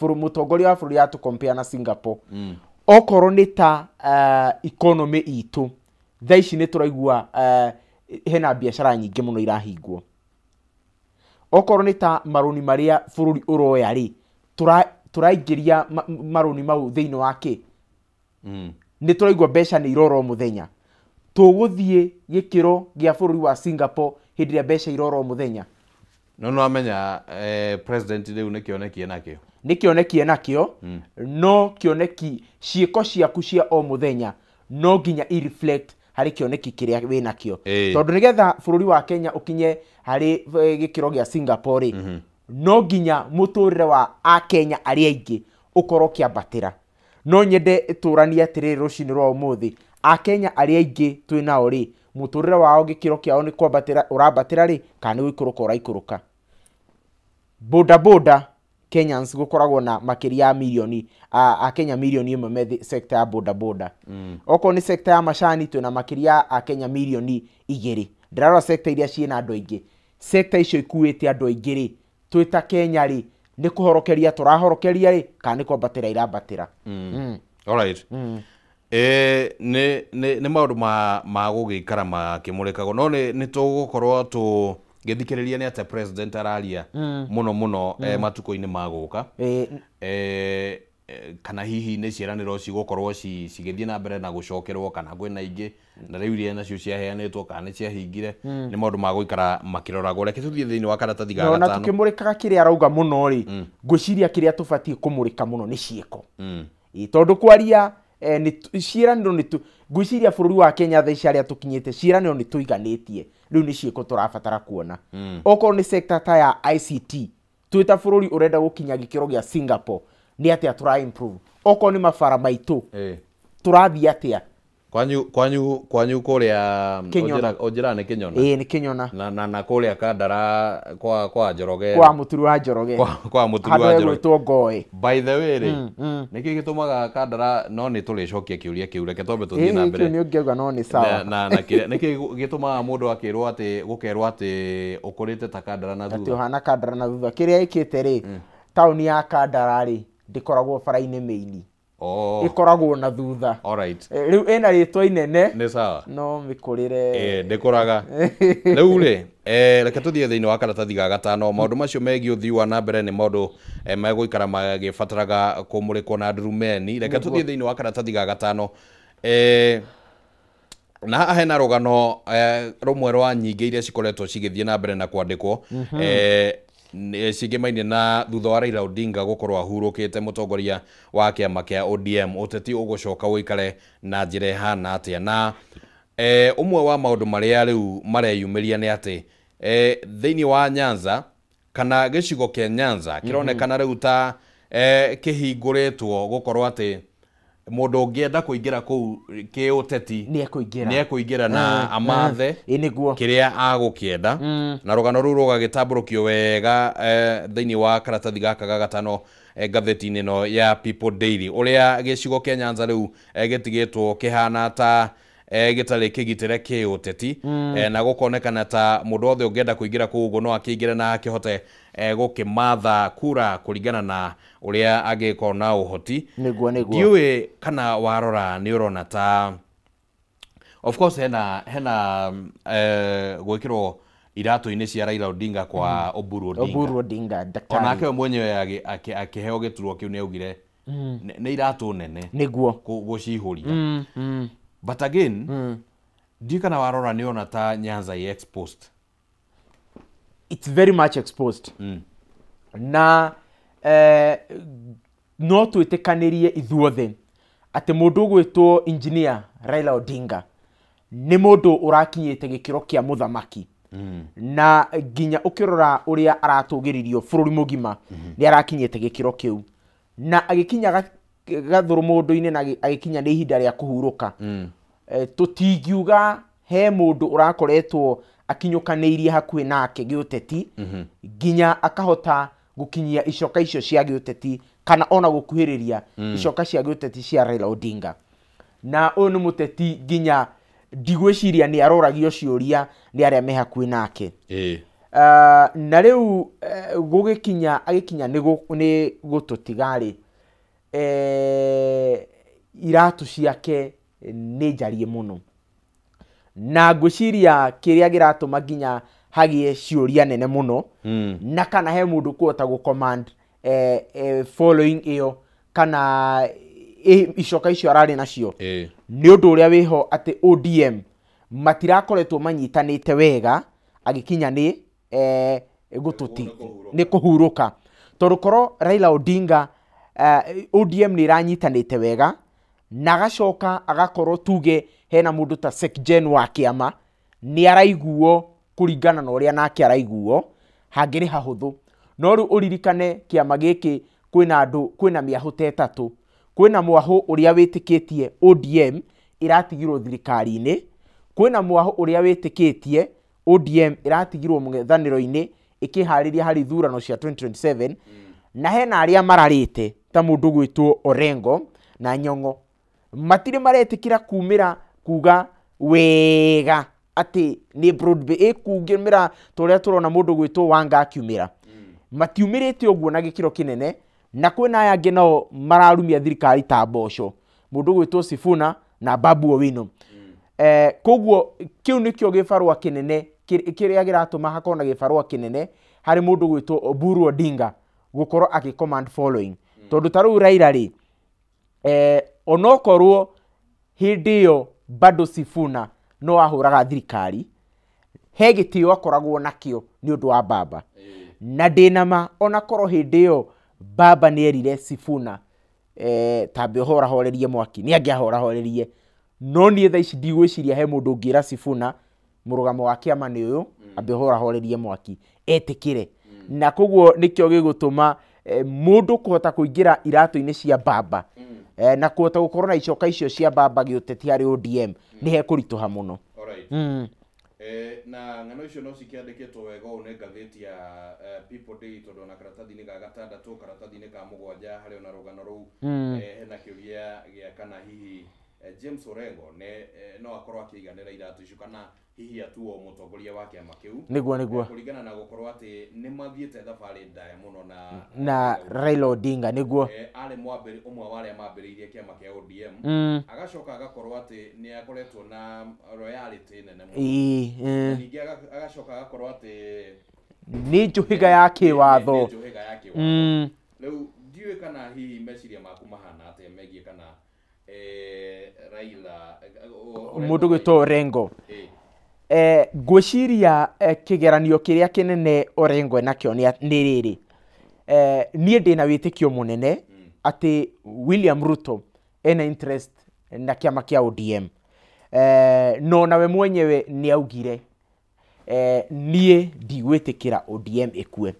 Mũtongoria wa bũrũri atũkompea na Singapore. Okorwo nĩ ta economy itũ thaa ici nĩ tũraigua hena biacara nyingĩ mũno irahingwo. Okorwo nĩ ta marũni marĩa bũrũri ũroya rĩ, tũraingĩria marũni mau thĩinĩ wa kĩ? Nĩ tũraigua mbeca nĩ irora o mũthenya. Tũgũthiĩ gĩkĩro gĩa bũrũri wa Singapore hĩndĩ ĩrĩa mbeca irora o mũthenya. No no amenya president rĩu nĩ kĩoneki enakĩo. Nĩ kĩoneki enakĩo, no kĩoneki ciĩko ciaku cia o mũthenya no nginya i reflect harĩ kĩoneki kĩrĩa wĩnakĩo. Tondũ nĩgetha bũrũri wa Kenya ũkinye harĩ gĩkĩro gĩa Singapore rĩ, no nginya mũtũrĩre wa Akenya arĩa aingĩ ũkorwo ũkĩambatĩra. No nyende tũranie atĩrĩrĩ rũcinĩ rwa ũmũthĩ, Akenya arĩa aingĩ twĩnao rĩ, mũtũrĩre wao gĩkĩro kĩao nĩ kwambatĩra ũrambatĩra rĩ, kana nĩ gũikũrũka ũraikũrũka. Boda boda Kenyans gũkoragwo na makĩria ya mirioni Akenya mirioni 1 me sector ya boda boda. Okorwo nĩ sector ya macani twĩna makĩria ya Akenya mirioni 2. Ndĩrarora sector iria ciĩna andũ aingĩ. Sector icio ikuĩte andũ aingĩ rĩ, twĩ ta Kenya rĩ, nĩ kũhorokeria tũrahorokeria rĩ, kana nĩ kwambatĩra irambatĩra. All right. Nĩ maũndũ ma gũgĩikara makĩmũrĩkagwo, no nĩ tũgũkorwo tũgĩthikĩrĩria nĩ atĩa president araria mũno mũno matukũ-inĩ ma gũka. Kana hihi nĩ ciĩranĩro cigũkorwo cigĩthiĩ na mbere na gũcokerwo, kana kwĩna ingĩ na rĩu iria nacio ciaheanĩtwo kana nĩ ciahingire. Nĩ maũndũ ma gũikara makĩroragwo. Reke tũthiĩ thĩinĩ wa karatathi ga gatano. Na tũkĩmũrĩkaga kĩrĩa arauga mũno rĩ, ngwĩciria kĩrĩa tũbatiĩ kũmũrĩka mũno nĩ ciĩko. Tondũ kwaria ciĩranĩro nĩ ngwĩciria bũrũri wa Kenya thaa ici arĩa tũkinyĩte ciĩranĩro nĩ tũiganĩtie, rĩu nĩ ciĩko tũrabatara kuona. Okorwo nĩ sector ta ya ICT, twĩ ta bũrũri ũrenda gũkinya gĩkĩro gĩa Singapore, nĩ atĩa tũra improve? Okorwo nĩ mabara maitũ, tũrathiĩ atĩa? Kwanyu kũrĩa ũnjĩra nĩ Kĩnyona? Ĩĩ nĩ Kĩnyona. Na kũrĩa Kandara kwa Njoroge. Kwa Mũturu wa Njoroge. Kwa Mũturu wa Njoroge. Handũ hegwĩtwo Ngoe. By the way rĩ, nĩkĩ gĩtũmaga Kandara, no nĩ tũrĩcokia kĩũria kĩu, reke twambe tũthiĩ na mbere. Ĩĩ kĩu nĩ ũngĩauga no nĩ sawa. Na nĩkĩ gĩtũmaga mũndũ akĩrwo atĩ gũkerwo atĩ ũkũrĩte ta Kandara na thutha? Atĩ ũhana Kandara na thutha. Kĩrĩa ĩkĩte rĩ, taũni ya Kandara rĩ, ndĩkoragwo bara-inĩ main. Ĩkoragwo na thutha. Alright. Rĩu ĩna rĩtwa inene. Nĩ sawa. No mĩkũrĩre ndĩkũraga. Rĩu rĩ, reke tũthiĩ thĩinĩ wa karatathi ga gatano. Maũndũ macio megiĩ ũthii wa na mbere nĩ maũndũ megũikara magĩbataraga kũmũrĩkwo na ndurumeni. Reke tũthiĩ thĩinĩ wa karatathi ga gatano. Na haha hena rũgano rũmwe rwa nyingĩ iria cikoretwo cigĩthiĩ na mbere na kwandĩkwo, cingĩmainie na thutha wa Raila Odinga gũkorwo ahurũkĩte mũtongoria wa kĩama kĩa ODM, ũteti ũgũcoka ũikare na njĩra ĩhana atĩa. Na ũmwe wa maũndũ marĩa rĩu mareyumĩria nĩ atĩ thĩinĩ wa Nyanza kana gĩcigo kĩa Nyanza kĩronekana rĩu ta kĩhingũrĩtwo gũkorwo atĩ mũndũ ũngĩenda kũingĩra kũu kĩũteti nĩ ekũingĩra na amathe nĩguo kĩrĩa agũkĩenda. Na rũgano rũu rũgagĩtambũrũkio wega thĩinĩ wa karatathi gaka ga gatano ngathĩti-inĩ ĩno ya People Daily, ũrĩa gĩcigo kĩa Nyanza rĩu gĩtigĩtwo kĩhana ta gĩtarĩ kĩgitĩre kĩũteti, na gũkonekana ta mũndũ wothe ũngĩenda kũingĩra kũu ũguo no akĩingĩre na akĩhote gũkĩmatha kura kũringana na ũrĩa angĩkorwo na ũhoti. Nĩguo. Ndiũĩ kana warora nĩ ũrona ta of course hena gwĩkĩrwo iratũ-inĩ cia Raila Odinga kwa Oburu Odinga. Oburu Odinga daktari. Onake we mwenyewe akĩheo gĩturwa kĩu nĩ augire nĩ iratũ nene nĩguo gũcihũria. But again, ndiũĩ kana warora nĩ ũrona ta Nyanza ĩ exposed. It's very much exposed. Na no twĩtĩkanĩrie ithuothe atĩ mũndũ ũgwĩtwo engineer Raila Odinga nĩ mũndũ ũrakinyĩte gĩkĩro kĩa mũthamaki. Na nginya ũkĩrora ũrĩa aratũgĩrĩrio bũrũri mũgima nĩ arakinyĩte gĩkĩro kĩu. Na agĩkinya gathũrũ mũndũ-inĩ na agĩkinya nĩ ihinda rĩa kũhurũka. Tũtingiuga he mũndũ ũrakoretwo akinyũkanĩirie hakuhĩ nake gĩũteti nginya akahota gũkinyia icoka icio cia gĩũteti kana ona gũkuhĩrĩria icoka cia gĩũteti cia Raila Odinga. Na ũyũ nĩ mũteti nginya ndigwĩciria nĩ aroragio ciũria nĩ arĩa me hakuhĩ nake. Na rĩu gũgĩkinya agĩkinya nĩ gũtũtiga-rĩ, iratũ ciake nĩ njarie mũno. Na ngwĩciria kĩrĩa kĩratũma nginya hagĩe ciũria nene mũno, na kana he mũndũ kũhota gũ-command following ĩyo kana icoka icio ararĩ nacio, nĩ ũndũ ũrĩa wĩho atĩ ODM matirakoretwo manyitanĩte wega agĩkinya nĩ nĩ kũhurũka. Tondũ korwo Raila Odinga ODM nĩ ĩranyitanĩte wega na agacoka agakorwo tuge hena mũndũ ta Secgen wa kĩama nĩ araiguo kũringana na ũrĩa nake araiguo, hangĩrĩ hahũthũ. No rĩu ũririkane kĩama gĩkĩ kwĩna andũ, kwĩna mĩahũ ta ĩtatũ. Kwĩna mwahũ ũrĩa wĩtĩkĩtie ODM ĩratigirwo thirikari-inĩ, kwĩna mwahũ ũrĩa wĩtĩkĩtie ODM ĩratigirwo mũng'ethanĩro-inĩ ĩkĩharĩria harĩ ithurano cia 2027, na hena arĩa mararĩte ta mũndũ gwĩtwo Orengo na Nyong'o matirĩ maretĩkĩra kumĩra kuga wega atĩ nĩ Broadway ĩkungĩmĩra ta ũrĩa tũrona mũndũ gwĩtwo Wanga akiumĩra. Matiumĩrĩte ũguo na gĩkĩro kĩnene, na kwĩna aya angĩ nao mararumia thirikari ta mboco, mũndũ gwĩtwo Sifuna na Babu Owino. Koguo kĩu nĩkĩo gĩbarũa kĩnene kĩrĩa kĩratũma hakorwo na gĩbarũa kĩnene harĩ mũndũ gwĩtwo Oburu Odinga gũkorwo agĩ command following. Tondũ ta rĩu Raila rĩ, onokorwo hĩndĩ ĩyo bado Sifuna no ahũraga thirikari, he gĩtĩo akoragwo nakĩo nĩ ũndũ wa baba. Na ndĩna ma onakorwo hĩndĩ ĩyo baba nĩ erire Sifuna tambe ũhorahorerie mwaki, nĩ angĩahorahorerie. No niĩ thaa ici ndigwĩciria he mũndũ ũngĩra Sifuna mũrũgamo wa kĩama nĩ ũyũ, ambe ũhorahorerie mwaki etĩkĩre. Na koguo nĩkĩo gĩgũtũma mũndũ kũhota kũingĩra iratũ-inĩ cia baba, na kũhota gũkorwo na icoka icio cia baba gĩũteti harĩ ODM nĩ hekũritũha mũno. Na ng'ano icio no cikĩandĩkĩtwo wega ũũ nĩ ngathĩti ya People Daily, tondũ ona karatathi-inĩ ga gatandatũ, karatathi-inĩ ka mũgwanja harĩ ona rũgano rũu, hena kĩũria gĩa kana hihi James Orengo ne no akorwo akĩiganĩra iratũ icio kana hihi atuo mũtongoria wa kĩama kĩu. Nĩguo. Kũringana na gũkorwo atĩ nĩ mathiĩte thabarĩ ndaya mũno na Raila Odinga. Nĩguo. Arĩ mwambĩrĩ ũmwe wa arĩa mambĩrĩirie kĩama kĩa ODM. Agacoka agakorwo atĩ nĩ akoretwo na royalty nene mũno. Ningĩ agacoka agakorwo atĩ nĩ njũhĩga ya kĩwatho. Nĩ njũhĩga ya kĩwatho. Rĩu ndiũĩ kana hihi meciria maku mahana atĩa megiĩ kana Raila mũndũ gwĩtwo Orengo. Ngwĩciria kĩgeranio kĩrĩa kĩnene Orengo enakĩo nĩ rĩrĩ. Niĩ ndĩna wĩtĩkio mũnene atĩ William Ruto ena interest na kĩama kĩa ODM. No nawe mwenyewe nĩ augire niĩ ndigwĩtĩkĩra ODM ĩkue.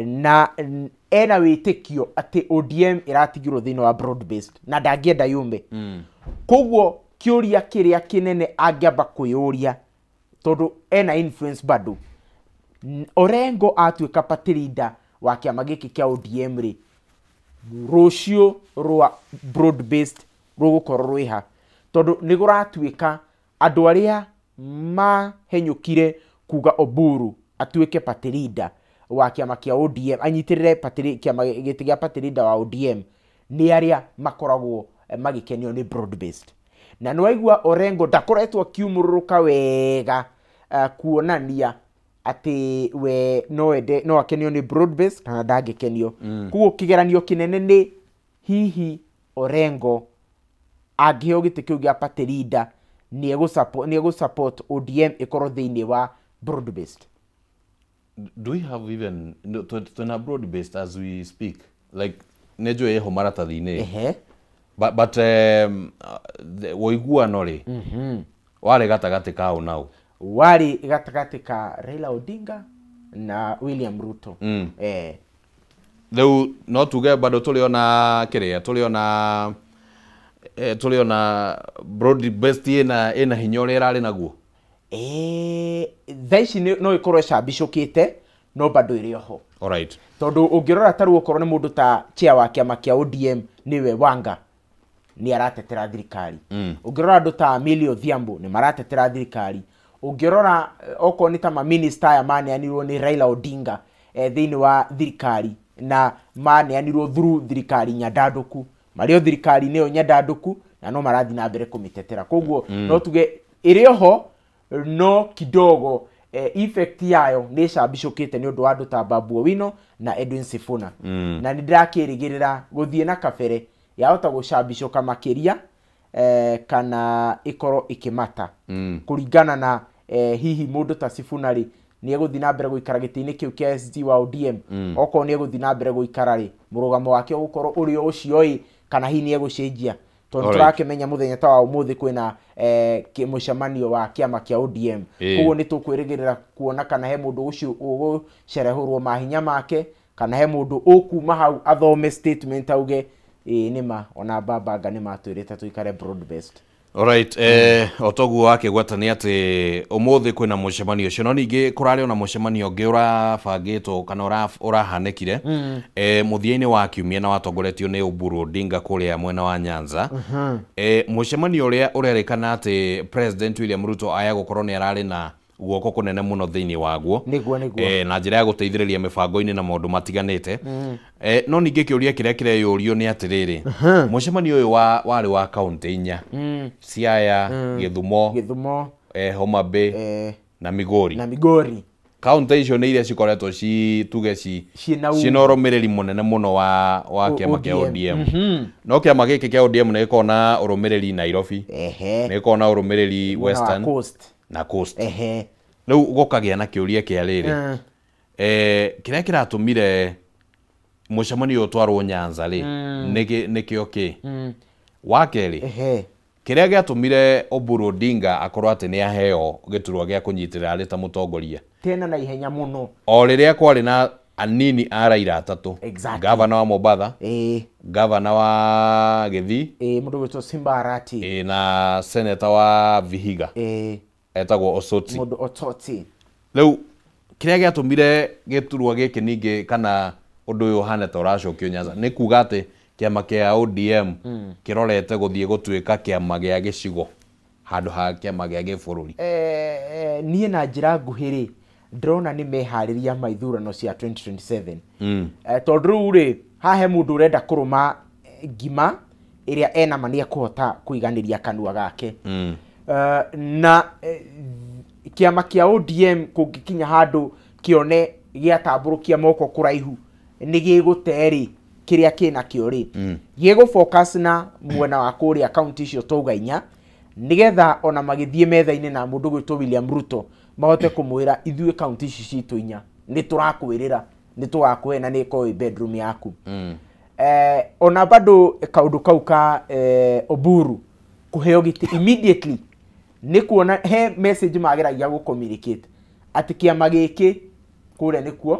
Na ena wĩtĩkio atĩ ODM ĩratigirwo thĩinĩ wa broad based na ndangĩenda yume. Koguo kĩũria kĩrĩa kĩnene angĩamba kwĩyũria tondũ ena influence bado. Orengo atuĩka party leader wa kĩama gĩkĩ kĩa ODM rĩ, rũciũ rwa broad based rũgũkorwo rwĩha, tondũ nĩ kũratuĩka andũ arĩa mahenyũkire kuga Oburu atuĩke party leader wa kĩama kĩa ODM, anyitĩrĩre kĩama gĩtĩ gĩa party leader wa ODM nĩ arĩa makoragwo magĩkenio nĩ broad based. Na nĩwaigua Orengo ndakoretwo akiumũrũrũka wega kuonania atĩ we no ende no akenio nĩ broad based kana ndangĩkenio. Koguo kĩgeranio kĩnene nĩ hihi Orengo angĩheo gĩtĩ kĩu gĩa party leader nĩ egũ support ODM ĩkorwo thĩinĩ wa broad based. Do we have even no, twina broad based as we speak? Like nĩ njũĩ ĩho maratathi-inĩ. But ũiguano rĩ warĩ gatagatĩ ka ũ na ũ? Warĩ gatagatĩ ka Raila Odinga na William Ruto. Rĩu no tuge bado tũrĩ ona kĩrĩa tũrĩ ona broad based ĩna hinya ũrĩa ĩrarĩ naguo. Thaa ici no ĩkorwo ĩcambicũkĩte no bado ĩrĩ oho. Alright. Tondũ ũngĩrora ta rĩu okorwo nĩ mũndũ ta chair wa kĩama kĩa ODM nĩwe Wanga nĩ aratetera thirikari. Ũngĩrora andũ ta Emilio Odhiambo nĩ maratetera thirikari. Ũngĩrora okorwo nĩ ta maminista aya maneanirwo nĩ Raila Odinga thĩinĩ wa thirikari na maneanirwo through thirikari nyandandũku, marĩ o thirikari-inĩ ĩyo nyandandũku na no marathiĩ na mbere kũmĩtetera. Koguo no tuge ĩrĩ oho no kidogo effect yayo nĩ ĩcambicũkĩte nĩ ũndũ wa andũ ta Babu Owino na Edwin Sifuna. Na nĩ ndĩrakĩrĩgĩrĩra gũthiĩ na kabere yahota gũcambicũka makĩria kana ĩkorwo ĩkĩmata. Kũringana na hihi mũndũ ta Sifuna rĩ nĩ egũthiĩ na mbere gũikara gĩtĩ-inĩ kĩu kĩa SG wa ODM. Okorwo nĩ egũthiĩ na mbere gũikara rĩ, mũrũgamo wake ũgũkorwo ũrĩ o ũcio ĩ kana hihi nĩ egũcenjia. Tondũ tũrakĩmenya mũthenya ta wa ũmũthĩ kwĩna mũcemanio wa kĩama kĩa ODM. Koguo nĩ tũkwĩrĩgĩrĩra kuona kana he mũndũ ũcio ũgũcerehũrwo mahinya make kana he mũndũ ũkuma hau athome statement auge ĩĩ nĩma ona babanga nĩ matwĩrĩte tũikare broad based. Alright, o toguo wakĩgweta nĩ atĩ ũmũthĩ kwĩna mũcemanio ũcio, no ningĩ kũrarĩ ona mũcemanio ũngĩ ũrabangĩtwo kana ũrahanĩkire mũthia-inĩ wa kiumia na watongoretio nĩ Oburu Odinga kũrĩa mwena wa Nyanza. Mũcemanio ũrĩa ũrerĩkana atĩ President William Ruto aya gũkorwo nĩ ararĩ na guoko kũnene mũno thĩinĩ waguo. Nĩguo. Na njĩra ya gũteithĩrĩria mĩbango-inĩ na maũndũ matiganĩte. No ningĩ kĩũria kĩrĩa kĩreyũrio nĩ atĩrĩrĩ, mũcemanio ũyũ warĩ wa kaũntĩ inya, Siaya, Gĩthumo, Homa Bay na Migori. Kaũntĩ icio nĩ iria cikoretwo tuge cina ũrũmĩrĩri mũnene mũno wa kĩama kĩa ODM. No kĩama gĩkĩ kĩa ODM nĩ gĩkoragwo na ũrũmĩrĩri Nairobi, nĩ gĩkoragwo na ũrũmĩrĩri Western na Coast. Rĩu gũkagĩa na kĩũria kĩa rĩrĩ, kĩrĩa kĩratũmire mũcemanio ũtwarwo Nyanza rĩ nĩkĩo kĩ? Wa kerĩ, kĩrĩa gĩatũmire Oburu Odinga akorwo atĩ nĩ aheo gĩturwa gĩa kũnyitĩrĩra arĩ ta mũtongoria tena na ihenya mũno, o rĩrĩa kwarĩ na anini a Raila atatũ, gavana wa Mombatha, gavana wa Gĩthii, mũndũ gwĩtwo Simba Arati, na seneta wa Vihiga etagwo Osotsi. Mũndũ Osotsi. Rĩu kĩrĩa gĩatũmire gĩturwa gĩkĩ ningĩ kana ũndũ ũyũ ũhana ta ũracokio Nyanza nĩ kuga atĩ kĩama kĩa ODM kĩrorete gũthiĩ gũtuĩka kĩama gĩa gĩcigo handũ ha kĩama gĩa gĩbũrũri? Niĩ na njĩra nguhĩ rĩ, ndĩrona nĩ meharĩria ma ithurano cia 2027. Tondũ rĩu rĩ, haha he mũndũ ũrenda kũrũma ngima ĩrĩa ena ma nĩekũhota kũiganĩria kanua gake. Na kĩama kĩa ODM kũngĩkinya handũ kĩone gĩatambũrũkia moko kũraihu nĩ gĩgũte rĩ kĩrĩa kĩna kĩo rĩ, gĩgũ focus na mwena wa kũrĩa kaunti icio twauga inya, nĩgetha ona magĩthiĩ metha-inĩ na mũndũ gwĩtwo William Ruto mahote kũmwĩra ithuĩ kaunti ici citũ inya nĩ tũrakwĩrĩra, nĩ tũgakũhe na nĩ ĩkorwo ĩ bedroom yaku. Ona bado kaũndũ kau ka Oburu kũheo gĩtĩ immediately nĩ kuona he message mageragia gũ communicate atĩ kĩama gĩkĩ kũrĩa nĩkuo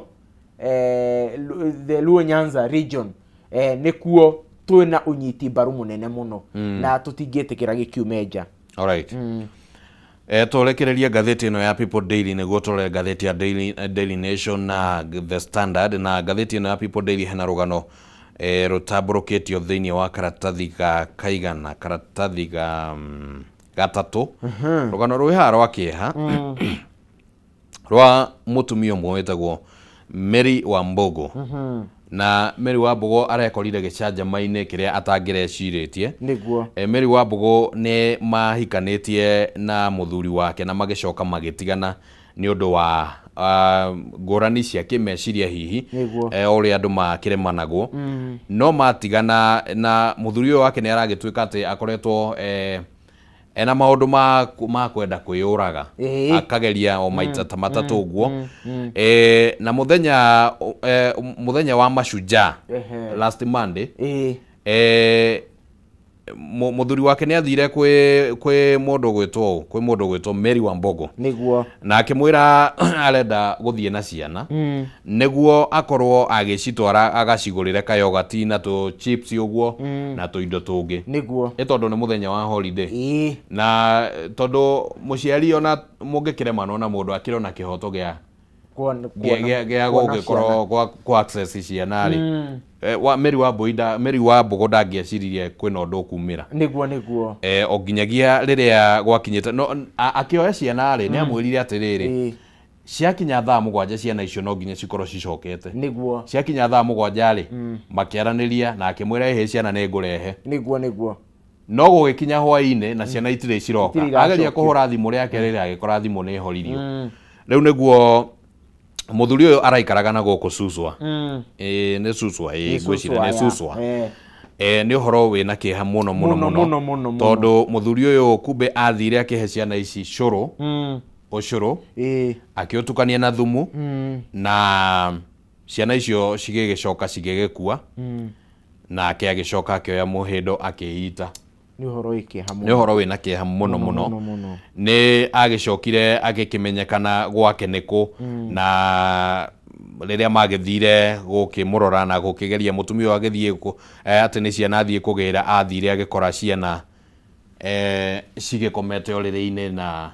the Luo Nyanza region nĩkuo twĩna ũnyiti mbaru mũnene mũno na tũtingĩtĩkĩra gĩkiume nja. Alright. Tũrekereria ngathĩti ĩno ya People Daily nĩguo tũrore ngathĩti ya Daily Nation na The Standard. Na ngathĩti ĩno ya People Daily hena rũgano rũtambũrũkĩtio thĩinĩ wa karatathi ga kaigana, karatathi ga gatatũ. Rũgano rwĩ haha rwa kĩeha rwa mũtumia ũmwe wĩtagwo Mary Wambogo. Na Mary Wambogo arekorire gĩcanjama-inĩ kĩrĩa atangĩrecirĩtie. Nĩguo. Mary Wambogo nĩ mahikanĩtie na mũthuri wake na magĩcoka magĩtigana nĩ ũndũ wa ngũrani cia kĩmeciria hihi, ũrĩa andũ makĩremanagwo. No matigana na mũthuri ũyũ wake nĩ aragĩtuĩka atĩ akoretwo ena maũndũ ma kwenda kwĩyũraga, akageria o maita ta matatũ ũguo. Na mũthenya wa mashujaa last Monday, mũthuri wake nĩ athire kwĩ mũndũ gwĩtwo Mary Wambogo. Nĩguo. Na akĩmwĩra arenda gũthiĩ na ciana nĩguo akorwo agĩcitwara agacigũrĩre kayogati na tũ chips ũguo na tũindo tũngĩ. Nĩguo. Ĩ tondũ nĩ mũthenya wa holiday. Na tondũ mũciari ona mũngĩkĩremanwo na mũndũ akĩrĩ ona kĩhoto gĩa gũgĩkorwo kwa access ciana rĩ, Mary Wambogo ndangĩeciririe kwĩna ũndũ ũkumĩra. Nĩguo nĩguo. O nginyagia rĩrĩa gwakinyĩte no akĩoya ciana rĩ, nĩ amwĩrire atĩrĩrĩ, ciakinya thaa 7 ciana icio no nginya cikorwo cicokete. Nĩguo. Ciakinya thaa 7 rĩ, makĩaranĩria na akĩmwĩra ĩhĩ ciana nĩ ngũrehe. Nĩguo nĩguo. No gũgĩkinya hwaĩ-inĩ na ciana itirĩ ciroka. Ageria kũhũra thimũ rĩake rĩrĩa agĩkora thimũ nĩ ĩhoririo. Rĩu nĩguo mũthuri ũyũ araikaraga na gũkũ Suswa. Nĩ Suswa, ngwĩciria nĩ Suswa. Nĩ ũhoro wĩna kĩeha mũno mũno mũno tondũ mũthuri ũyũ kumbe athire akĩhe ciana ici cũrũ, ũcũrũ, akĩũtukania na thumu, na ciana icio cigĩgĩcoka cigĩgĩkua, nake agĩcoka akĩoya mũhĩndo akĩita. Nĩ ũhoro wĩ kĩeha mũno. Nĩ ũhoro wĩna kĩeha mũno mũno. Nĩ agĩcokire agĩkĩmenyekana gwake nĩkũ, na rĩrĩa magĩthire gũkĩmũrora na gũkĩgeria mũtumia ũyũ agĩthiĩ atĩ nĩ ciana athiĩ kũgĩra, athire agĩkora ciana cigĩkomete ũrĩrĩ-inĩ na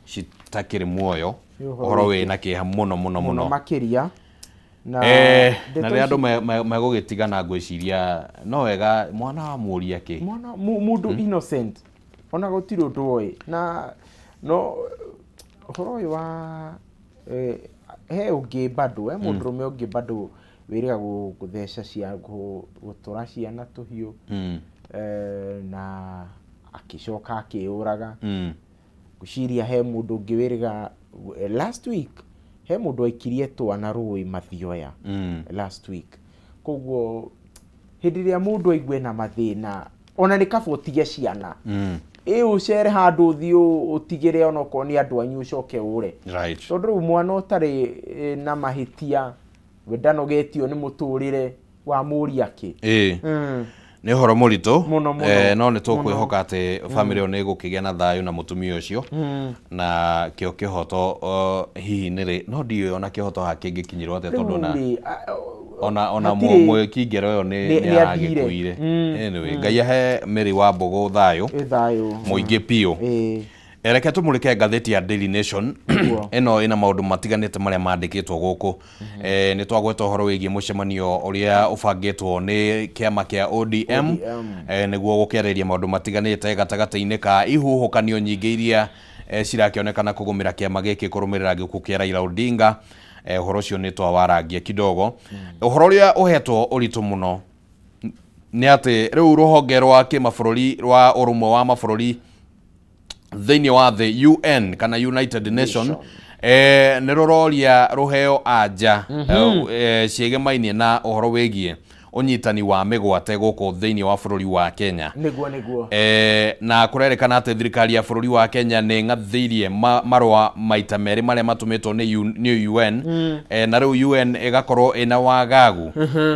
citakĩrĩ muoyo. Ũhoro wĩna kĩeha mũno mũno mũno makĩria. Na rĩrĩa andũ megũgĩtigana ngwĩciria no wega mwana wa mũria kĩ mwana mũndũ innocent ona gũtirĩ ũndũ oĩ. Na no ũhoro ũyũ wa he ũngĩ bado mũndũrũme ũngĩ bado wĩrĩga gũtheca cia gũtũra ciana tũhiũ, na akĩcoka akĩyũraga. Ngwĩciria he mũndũ ũngĩ wĩrĩga last week, he mũndũ aikirie twana rũĩ Mathioya last week. Koguo hĩndĩ ĩrĩa mũndũ aigue na mathĩna ona nĩ kaba ũtige ciana, ĩ ũcere handũ ũthiĩ ũtigĩre onokorwo nĩ andũ anyu ũcoke ũre. Tondũ rĩu mwana ũtarĩ na mahĩtia we ndanogetio nĩ mũtũrĩre wa mũria kĩ. Nĩ ũhoro mũritũ no nĩ tũkwĩhoka atĩ famĩlĩ ĩyo nĩ ĩgũkĩgĩa na thayũ na mũtumia ũcio, na kĩo kĩhoto hihi nĩrĩ no ndiũĩ ona kĩhoto haha kĩngĩkinyĩrwo atĩa tondũ ona mwĩki ngero ĩyo nĩ aragĩkuire. Anyway, Ngai ahe Mary Wambogo thayũ mũingĩ biũ. Reke tũmũrĩke ngathĩti ya Daily Nation ĩno ĩna maũndũ matiganĩte marĩa mandĩkĩtwo gũkũ. Nĩ twagweta ũhoro wĩgiĩ mũcemanio ũrĩa ũbangĩtwo nĩ kĩama kĩa ODM, nĩguo gũkĩarĩria maũndũ matiganĩte gatagatĩ-inĩ ka ihuhũkanio nyingĩ iria cirakĩonekana kũgũmĩra kĩama gĩkĩ kũrũmĩrĩra gĩkuũ kĩa Raila Odinga. Ũhoro ũcio nĩ twawarangia kidogo. Ũhoro ũrĩa ũhetwo ũritũ mũno nĩ atĩ rĩu rũhonge rwa kĩmabũrũri rwa ũrũmwe wa mabũrũri thĩinĩ wa the UN kana United Nation nĩ rũroria rũheo anja ciĩgemainie na ũhoro wĩgiĩ ũnyitani wa mĩgwate gũkũ thĩinĩ wa bũrũri wa Kenya. Nĩguo nĩguo. Na kũrerĩkana atĩ thirikari ya bũrũri wa Kenya nĩ ng'athĩirie marũa maita merĩ marĩa matũmĩtwo nĩ UN, na rĩu UN ĩgakorwo ĩna wagagu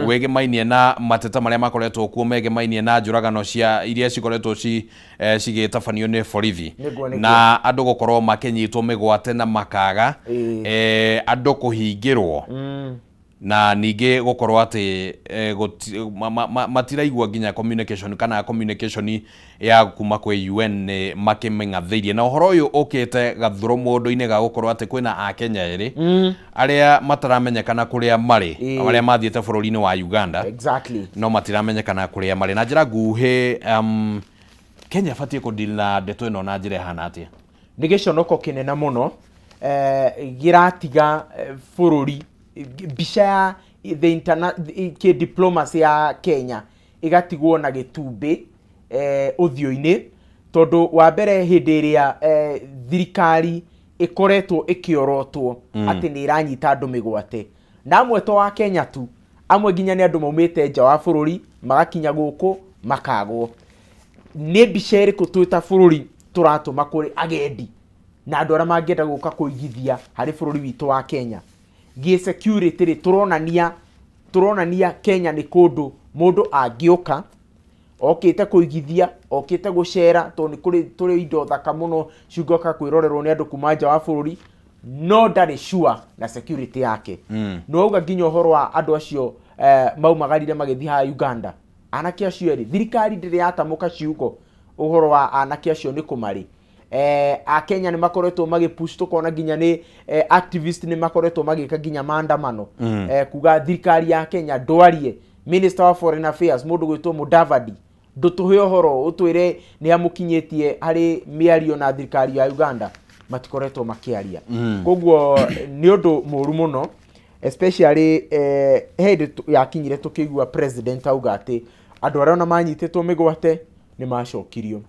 wĩgemainie na mateta marĩa makoretwo kuo megemainie na njũragano cia iria cikoretwo cigĩtabanio nĩ borithi, na andũ gũkorwo makĩnyitwo mĩgwate na makaga, andũ kũhingĩrwo, na ningĩ gũkorwo atĩ matiraigua nginya communication kana communication ya kuma kwĩ UN nĩ makĩmĩng'athĩirie. Na ũhoro ũyũ ũkĩte gathuro mũndũ-inĩ ga gũkorwo atĩ kwĩna Akenya erĩ arĩa mataramenyekana kũrĩa marĩ, arĩa mathiĩte bũrũri-inĩ wa Uganda. Exactly. No matiramenyekana kũrĩa marĩ. Na njĩra nguhĩ, Kenya ĩbatiĩ kũdeal na ndeto ĩno na njĩra ĩhana atĩa? Nĩ gĩconoko kĩnene mũno, gĩratiga bũrũri mbica ya the diplomacy ya Kenya ĩgatigwo na gĩtumbĩ ũthiũ-inĩ, tondũ wa mbere hĩndĩ ĩrĩa thirikari ĩkoretwo ĩkĩorotwo atĩ nĩ ĩranyita andũ mĩgwate, na amwe to wa Kenya tu, amwe nginya nĩ andũ maumĩte nja wa bũrũri magakinya gũkũ makagwo. Nĩ mbica ĩrĩkũ twĩ ta bũrũri tũratũma kũrĩ agendi na andũ arĩa mangĩenda gũka kũigithia harĩ bũrũri witũ wa Kenya? Gĩ security rĩ, tũronania Kenya nĩ kũndũ mũndũ angĩũka okĩte kũigithia, okĩte gũcera, tondũ nĩ kũrĩ tũrĩ indo thaka mũno cingĩũka kwĩrorerwo nĩ andũ kuma nja wa bũrũri, no ndarĩ sure na security yake. No auga nginya ũhoro wa andũ acio maumagarire magĩthiĩ haha Uganda, anake acio erĩ, thirikari ndĩrĩ yatamũka ciugo ũhoro wa anake acio nĩ kũmarĩ. Akenya nĩ makoretwo magĩpush, tũkona nginya nĩ activist nĩ makoretwo magĩka nginya maandamano, kuga thirikari ya Kenya ndwarie. Minister wa Foreign Affairs mũndũ gwĩtwo Mudavadi, ndũtũhe ũhoro ũtwĩre nĩ amũkinyĩtie harĩ mĩario na thirikari ya Uganda, matikoretwo makĩaria. Koguo nĩ ũndũ mũru mũno, especially hĩndĩ yakinyire tũkĩigua president auga atĩ andũ arĩa ona manyitĩtwo mĩgwate nĩ macokirio.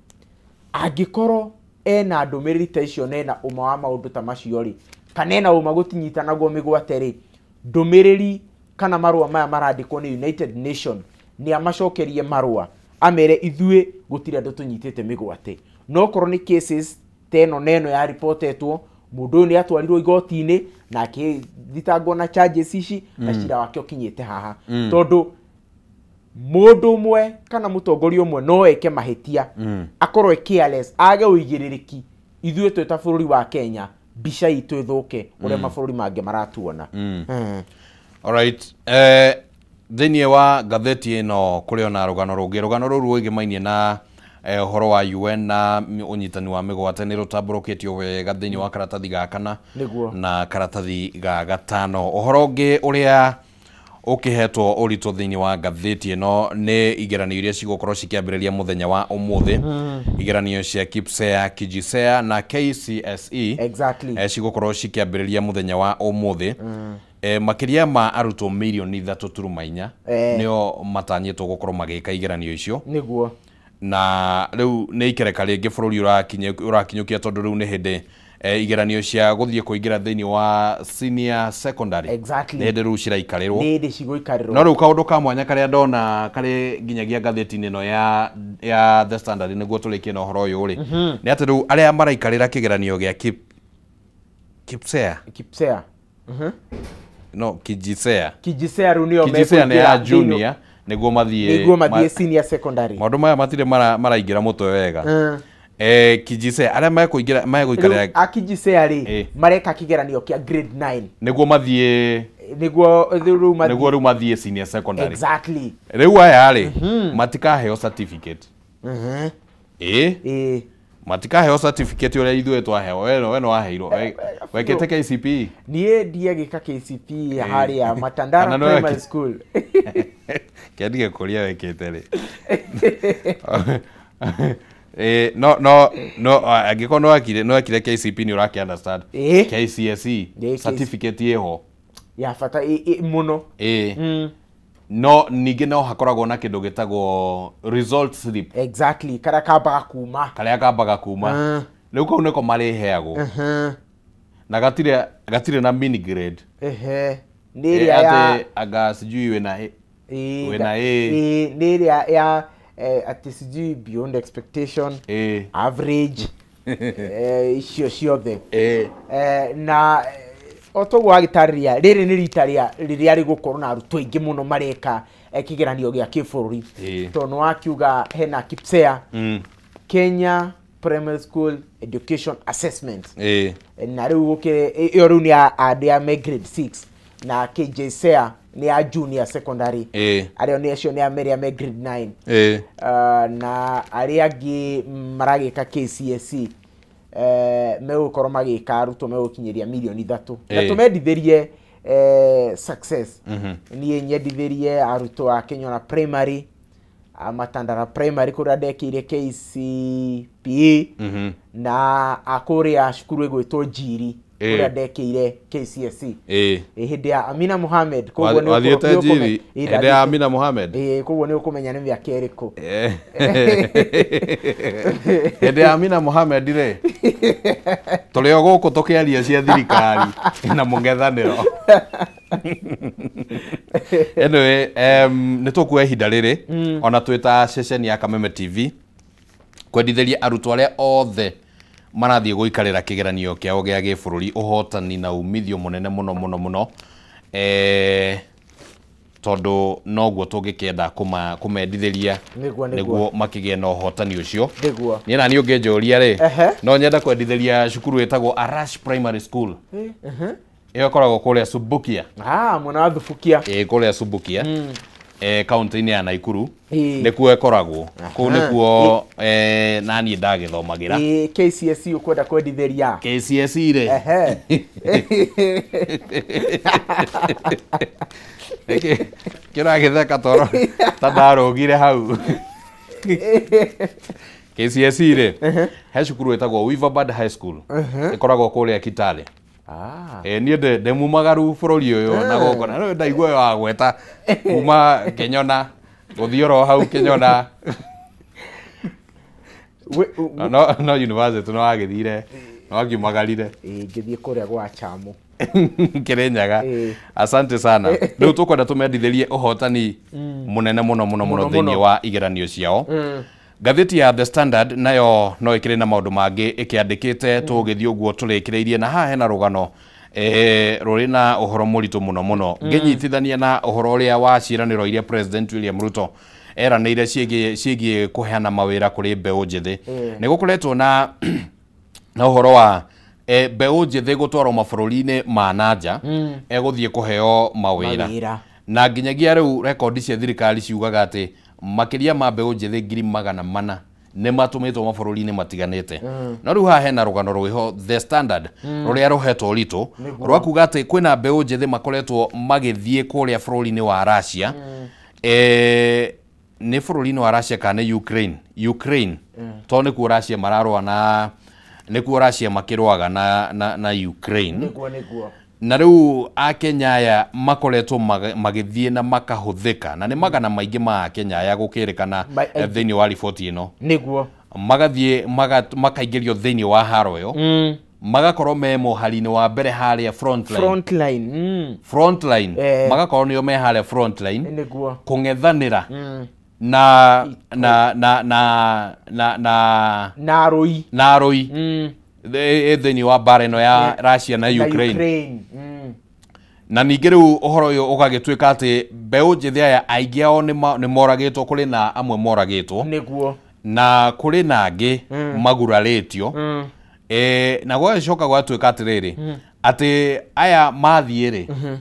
Angĩkorwo ena ndũmĩrĩri ta icio na ena ũma wa maũndũ ta macio rĩ, kana ena ũma gũtinyitanagwo mĩgwate rĩ, ndũmĩrĩri kana marũa maya marandĩkwo nĩ United Nation nĩ amacokerie marũa amere ithuĩ gũtirĩ andũ tũnyitĩte mĩgwate. No korwo nĩ cases ta ĩno na ĩno yaripotetwo, mũndũ ũyũ nĩ atwarirwo igoti-inĩ na akĩthitangwo na charges ici, na cira wake ũkinyĩte haha. Tondũ mũndũ ũmwe kana mũtongoria ũmwe no eke mahĩtia, akorwo e careless, age ũigĩrĩrĩki, ithuĩ twĩ ta bũrũri wa Kenya mbica itũ ĩthũke ũrĩa mabũrũri mangĩ maratuona. Alright. Thĩinĩ wa ngathĩti ĩno kũrĩ ona rũgano rũngĩ, rũgano rũrũ rwĩgĩmainie na ũhoro wa UN na ũnyitani wa mĩgwate nĩ rũtambũrũkĩtio wega thĩinĩ wa karatathi ga kana na karatathi ga gatano. Ũhoro ũngĩ ũrĩa ũkĩhetwo ũritũ thĩinĩ wa ngathĩti ĩno nĩ igeranio iria cigũkorwo cikĩambĩrĩria mũthenya wa ũmũthĩ, igeranio cia KPSEA, KJSEA na KCSE. Exactly. Cigũkorwo cikĩambĩrĩria mũthenya wa ũmũthĩ. Makĩria ma arutwo mirioni 3.4 nĩo matanyĩtwo gũkorwo magĩka igeranio icio. Nĩguo. Na rĩu nĩ ikereka rĩngĩ bũrũri ũrakinyũkia, tondũ rĩu nĩ hĩndĩ igeranio cia gũthiĩ kũingĩra thĩinĩ wa senior secondary. Exactly. Nĩ hĩndĩ rĩu ciraikarĩrwo. Nĩ hĩndĩ cigũikarĩrwo. No rĩu kaũndũ ka mwanya karĩa ndona karĩ nginyagia ngathĩti-inĩ ĩno ya The Standard, nĩguo tũrĩkie na ũhoro ũyũ rĩ, nĩ atĩ rĩu arĩa maraikarĩra kĩgeranio gĩa KPSEA. KPSEA. No, KJSEA. KJSEA rĩu nĩyo KJSEA nĩ ya mekũingĩra junior, nĩguo mathiĩ senior secondary. Maũndũ maya matirĩ maraingĩra mũtwe wega. KJSEA arĩa mekũingĩra megũikarĩra a KJSEA rĩ mareka kĩgeranio kĩa grade 9 nĩguo mathiĩ nĩguo rĩu mathiĩ senior secondary. Exactly. Rĩu aya rĩ matikaheo certificate. Matikaheo certificate ũrĩa ithuĩ twaheo. We no waheirwo. Wekĩte KCPE? Niĩ ndiagĩka KCPE harĩa Matandara Primary School. Kĩandige kũria wekĩte rĩ. No angĩkorwo no wekire KCPE nĩ ũrakĩ understand. KCSE certificate ĩho. Ya bata mũno. No ningĩ no hakoragwo na kĩndũ gĩtagwo result slip. Exactly, karĩa kambaga kuma. Karĩa kambaga kuma. Rĩu kau nĩko marĩheagwo. Na gatirĩ na mini grade. Nĩ ĩrĩa ya anga sijui wĩna A. Wĩna A. Nĩ ĩrĩa ya atĩ sijui beyond expectation, average, icio ciothe. Na otoguo agĩtarĩria rĩrĩ nĩ rita rĩrĩa rĩgũkorwo na arutwo aingĩ mũno mareka kĩgeranio gĩa kĩbũrũri tondũ wakiuga hena KIPSEA, Kenya Primary School Education Assessment, na rĩu gũkĩrĩ ĩyo rĩu nĩ arĩa me grade 6 na KJSEA nĩ ya junior secondary, arĩa nĩ acio nĩ arĩa me grade 9, na arĩa angĩ maragĩka KCSE megũkorwo magĩka arutwo megũkinyĩria mirioni 3 na tũmendithĩrie success. Niĩ nyendithĩrie arutwo a Kenyona Primary, a Matandara Primary kũrĩa ndekĩire KCPE, na a kũrĩa cukuru ĩgwĩtwo Njiri kũrĩa ndekĩire KCSE hĩndĩ ya Amina Mohamed. Koguo nĩ wathiĩte Njiri hĩndĩ ya Amina Mohamed? Koguo nĩ ũkũmenya nĩ mĩaka ĩrĩkũ. Hĩndĩ ya Amina Mohamed rĩ, tũrĩ o gũkũ tũkĩaria cia thirikari na mũng'ethanĩro. Anyway, nĩ tũkuoya ihinda rĩrĩ ona twĩ ta ceceni ya Kameme TV kwendithĩria arutwo arĩa othe marathiĩ gũikarĩra kĩgeranio kĩao gĩa gĩbũrũri ũhotani na umithio mũnene mũno mũno mũno, tondũ noguo tũngĩkĩenda kũmendithĩria nĩguo makĩgĩe na ũhotani ũcio. Niĩ na niĩ ũngĩnjũria rĩ, no nyenda kwendithĩria cukuru ĩtagwo Arash Primary School. Ĩyo ĩkoragwo kũrĩa Subukia. Mwena wa Thubukia. Kũrĩa Subukia, kaunti-inĩ ya Nakuru nĩkuo ĩkoragwo. Kũu nĩkuo naniĩ ndagĩthomagĩra. KCSE ũkwenda kwendithĩria? KCSE rĩ. Kĩragĩtheka toro ta ndarũgire hau. KCSE rĩ, he cukuru ĩtagwo Weaverbird High School. Ĩkoragwo kũrĩa Kitale. Niĩ ndĩ mumagaru bũrũri ũyũ na gũkũ na ndaigua wa gweta kuma Kenyona gũthiĩ oro hau Kenyona. No university no wagĩthire, no wakiumagarire. Ngĩthiĩ kũrĩa gwa Chamo Kirinyaga. Asante sana. Rĩu tũkwenda tũmendithĩrie ũhotani mũnene mũno mũno mũno thĩinĩ wa igeranio ciao. Ngathĩti ya The Standard nayo no ĩkĩrĩ na maũndũ mangĩ ĩkĩandĩkĩte tũgĩthiĩ ũguo tũrĩkĩrĩirie, na haha hena rũgano rũrĩ na ũhoro mũritũ mũno mũno ngĩnyitithania na ũhoro ũrĩa wa ciĩranĩro iria President William Ruto eranĩire ciĩgiĩ kũheana mawĩra kũrĩ mbeũ njĩthĩ. Nĩ gũkoretwo na ũhoro wa mbeũ njĩthĩ gũtwarwo mabũrũri-inĩ ma nanja egũthiĩ kũheo mawĩra, na nginyagia rĩu rekondi cia thirikari ciugaga atĩ makĩria ma mbeũ njĩthĩ 400,000 nĩ matũmĩtwo mabũrũri-inĩ matiganĩte. No rĩu haha hena rũgano rwĩho The Standard rũrĩa rũhetwo ũritũ rwa kuga atĩ kwĩna mbeũ njĩthĩ makoretwo magĩthiĩ kũrĩa bũrũri-inĩ wa Russia. Nĩ bũrũri-inĩ wa Russia kana nĩ Ukraine? Ukraine, tondũ nĩkuo Russia mararũa na nĩkuo Russia makĩrũaga na Ukraine. Na rĩu Akenya aya makoretwo magĩthiĩ na makahũthĩka, na nĩ magana maingĩ ma Akenya aya gũkĩrĩkana thĩinĩ wa riboti ĩno. Nĩguo magathiĩ makaingĩrio thĩinĩ wa haro ĩyo, magakorwo me mũhari-inĩ wa mbere harĩa frontline. Frontline. Magakorwo nĩo me harĩa frontline. Nĩguo kũng'ethanĩra na na na na na na na arũi, na arũi thĩinĩ wa mbara ĩno ya Russia na Ukraine. Na ningĩ rĩu ũhoro ũyũ ũgagĩtuĩka atĩ mbeũ njĩthĩ aya aingĩ ao nĩ moragĩtwo, kũrĩ na amwe moragĩtwo. Nĩguo. Na kũrĩ na angĩ magurarĩtio. Na gwagĩcoka gwatuĩka atĩrĩrĩ, atĩ aya mathiĩ rĩ,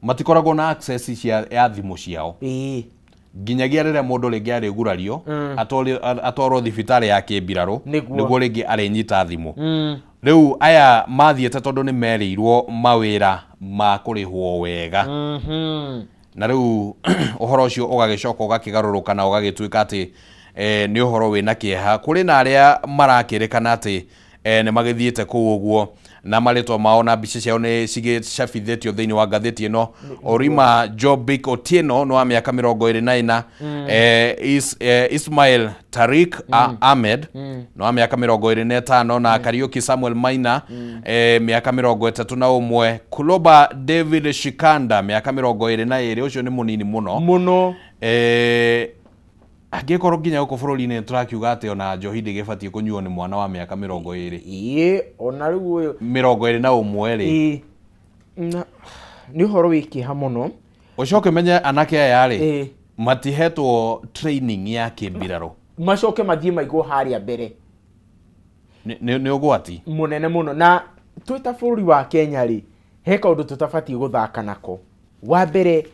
matikoragwo na access ya thimũ ciao. Nginyagia rĩrĩa mũndũ rĩngĩ arĩgurario atwarwo thibitarĩ ya kĩmbirarũ nĩguo rĩngĩ arĩnyita thimũ. Rĩu aya mathiĩte tondũ nĩ merĩirwo mawĩra ma kũrĩhwo wega. Na rĩu ũhoro ũcio ũgagĩcoka ũgakĩgarũrũka na ũgagĩtuĩka atĩ nĩ ũhoro wĩna kĩeha. Kũrĩ na arĩa marakĩrĩkana atĩ nĩ magĩthiĩte kũu ũguo na marĩtwa mao na mbica ciao nĩ cigĩcabithĩtio thĩinĩ wa ngathĩti ĩno. Orima Jobik Otieno nĩ wa mĩaka 24, Ismail Tariq Ahmed nĩ wa mĩaka 25, na Kariuki Samuel Maina mĩaka 31, Kuloba David Shikanda mĩaka 22, ũcio nĩ mũnini mũno mũno. Angĩkorwo nginya gũkũ bũrũri-inĩ tũrakiuga atĩ ona njohi ndĩgĩbatiĩ kũnyuo nĩ mwana wa mĩaka 20. Ĩĩ, ona rĩu ũyũ 21 rĩ. Nĩ ũhoro wĩ kĩeha mũno. Ũcoke ũmenye anake aya rĩ matihetwo training ya kĩmbirarũ, macoke mathiĩ maigwo harĩa mbere. Nĩ ũgwati mũnene mũno. Na twĩ ta bũrũri wa Kenya rĩ, he kaũndũ tũtabatiĩ gũthaka nako. Wa mbere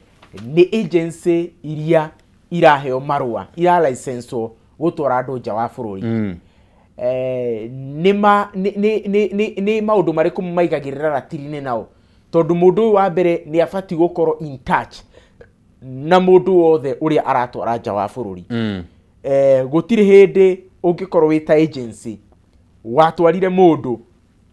nĩ agency iria iraheo marũa, ira licenswo gũtwara andũ nja wa bũrũri. Nĩ maũndũ marĩkũ maigagĩrĩra ratiri-inĩ nao? Tondũ mũndũ ũyũ wa mbere nĩ abatiĩ gũkorwo in touch na mũndũ wothe ũrĩa aratwara nja wa bũrũri. Gũtirĩ hĩndĩ ũngĩkorwo wĩ ta agency watwarire mũndũ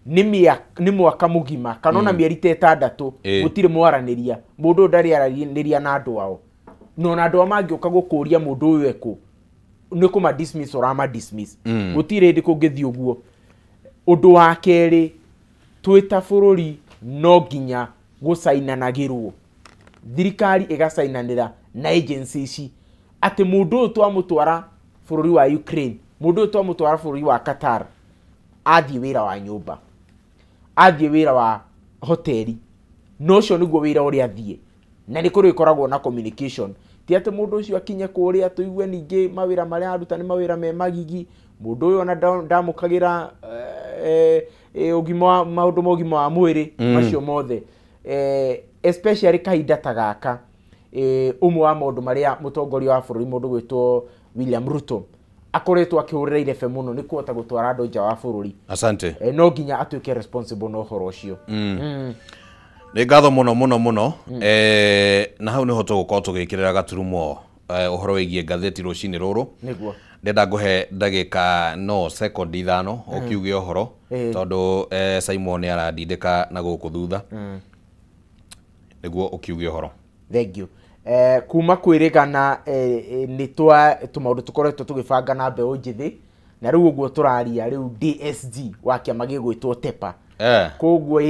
nĩ mwaka mũgima kana ona mĩeri ta 6 gũtirĩ mwaranĩria, mũndũ ũyũ ndarĩ aranĩria na andũ ao. No na andũ a mangĩũka gũkũria mũndũ ũyũ ekũ, nĩ kũma dismiss ũrama dismiss. Gũtirĩ hĩndĩ kũngĩthiĩ ũguo. Ũndũ wa kerĩ, twĩ ta bũrũri no nginya gũcainanagĩrwo, thirikari ĩgacainanĩra na agency ici atĩ mũndũ ũyũ twamũtwara bũrũri wa Ukraine, mũndũ ũyũ twamũtwara bũrũri wa Qatar, athiĩ wĩra wa nyũmba, athiĩ wĩra wa hoteli, na ũcio nĩguo wĩra ũrĩa athiĩ. Na nĩ kũrĩ ĩkoragwo na communication, ti atĩ mũndũ ũcio akinye kũrĩa tũigue ningĩ mawĩra marĩa aruta nĩ mawĩra me magigi, mũndũ ũyũ ona ndamũkagĩra ũgima wa maũndũ ma ũgima wa mwĩrĩ macio mothe. Especially kahinda ta gaka, ũmwe wa maũndũ marĩa mũtongoria wa bũrũri mũndũ gwĩtwo William Ruto akoretwo akĩhũrĩra irebe mũno nĩ kũhota gũtwara andũ nja wa bũrũri. Asante. No nginya atuĩke responsible na ũhoro ũcio. Nĩ ngatho mũno mũno mũno. Na hau nĩho tũgũkorwo tũgĩkĩrĩra gaturumo ũhoro wĩgiĩ ngathĩti rũcinĩ rũrũ. Nĩguo. Ndĩrenda ngũhe ndagĩka no sekondi 5 ũkiuge ũhoro, tondũ Simon nĩ arandindĩka na gũkũ thutha. Nĩguo ũkiuge ũhoro. Thank you. Kuma kwĩrĩgana nĩ twa tũmaũndũ tũkoretwo tũgĩbanga na mbeũ njĩthĩ, na rĩu ũguo tũraria rĩu DSG wa kĩama gĩgwĩtwo TEPA. Koguo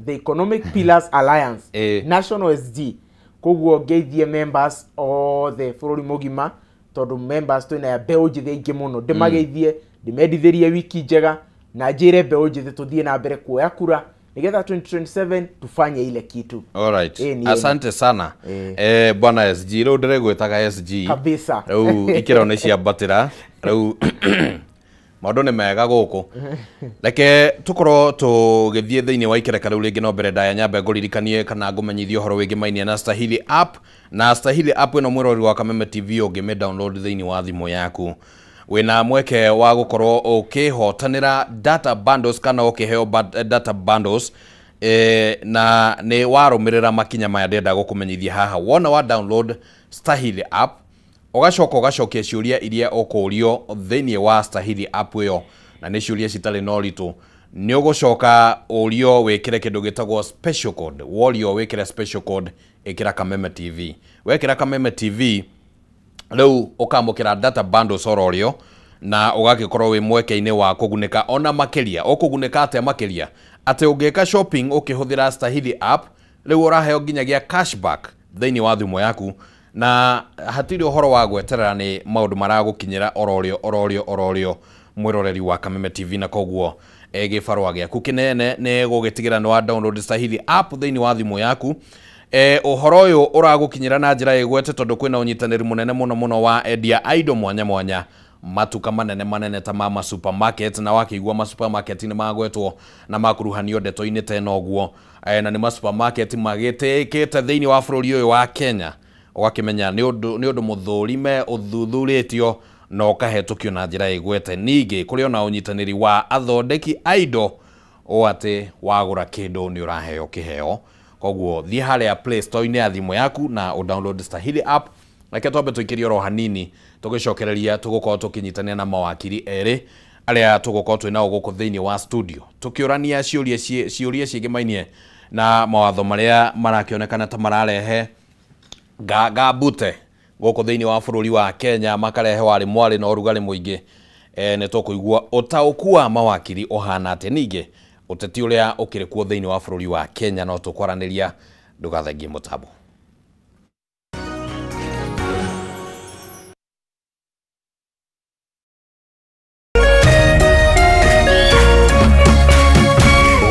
the Economic Pillars Alliance, National SG. Koguo ngeithie members othe bũrũri mũgima, tondũ members twĩna mbeũ njĩthĩ aingĩ mũno. Ndĩmageithie, ndĩmendithĩrie wiki njega, na njĩre mbeũ njĩthĩ tũthiĩ na mbere kuoya kura nĩgetha 2027 tufanye ile kitu. All right. Asante sana. Bwana SG, rĩu ndĩregwĩtaga SG. Kabisa. Rĩu ikĩro nĩ ciambatĩra. Rĩu maũndũ nĩ mega gũkũ. Reke tũkorwo tũgĩthiĩ thĩinĩ wa ikereka rĩu rĩngĩ, no mbere ndaya nyambe ngũririkanie kana ngũmenyithie ũhoro wĩgiĩ mainia na Stahili app. Na Stahili app ĩno mwĩrori wa Kameme TV ũngĩmĩ download thĩinĩ wa thimũ yaku, wĩna mweke wa gũkorwo ũkĩhotanĩra data bundles kana ũkĩheo data bundles, na nĩ warũmĩrĩra makinya maya ndĩrenda gũkũmenyithia haha. Wona wa download Stahili app, ũgacoka ũgacokia ciũria iria ũkũrio thĩinĩ wa Stahili app ĩyo, na nĩ ciũria citarĩ na ũritũ. Nĩ ũgũcoka ũrio wĩkĩre kĩndũ gĩtagwo special code. Worio wĩkĩre special code, ĩkĩra Kameme TV. Wekĩra Kameme TV rĩu ũkamũkĩra data bundles oro rĩo, na ũgagĩkorwo wĩ mweke-inĩ wa kũgunĩka ona makĩria. Ũkũgunĩka atĩa makĩria? Atĩ ũngĩka shopping ũkĩhũthĩra Stahili app, rĩu ũraheo nginyagia cashback thĩinĩ wa thimũ yaku, na hatirĩ ũhoro wa gweterera nĩ maũndũ maragũkinyĩra ororĩo ororĩo ororĩo mwĩroreri wa Kameme TV. Na koguo gĩbarũa gĩaku kĩnene nĩ gũgĩtigĩra nĩ wa download Stahili app thĩinĩ wa thimũ yaku. Ũhoro ũyũ ũragũkinyĩra na njĩra ĩgwete tondũ kwĩna ũnyitanĩri mũnene mũno mũno wa endia a indo mwanya mwanya, matuka manene manene ta ma supermarket, na wakĩigua ma supermarket nĩ magwetwo na makuruhanio ndeto-inĩ ta ĩno ũguo, na nĩ ma supermarket magĩtĩkĩte thĩinĩ wa bũrũri ũyũ wa Kenya. Ũgakĩmenya nĩ ũndũ mũthũrime ũthuthurĩtio na ũkahetũkio na njĩra ĩgwete. Ningĩ kũrĩ ona ũnyitanĩri wa athondeki a indo ũũ atĩ wagũra kĩndũ nĩ ũraheo kĩheo. Koguo thiĩ harĩa Play Store-inĩ ya thimũ yaku na ũdownload Stahili app. Reke twambe tũikĩrie oro hanini tũgĩcokereria tũgũkorwo tũkĩnyitanĩra na mawakiri erĩ arĩa tũgũkorwo twĩ nao gũkũ thĩinĩ wa studio tũkĩũrania ciũria ciĩgĩmainie na mawatho marĩa marakĩonekana ta mararehe ngambute gũkũ thĩinĩ wa bũrũri wa Kenya, makarehe warĩ mwarĩ na ũrugarĩ mũingĩ. Nĩ tũkũigua ũtaũku wa mawakiri ũhana atĩa, ningĩ ũteti ũrĩa ũkĩrĩ kuo thĩinĩ wa bũrũri wa Kenya no tũkwaranĩria. Ndũgathengie mũtambo.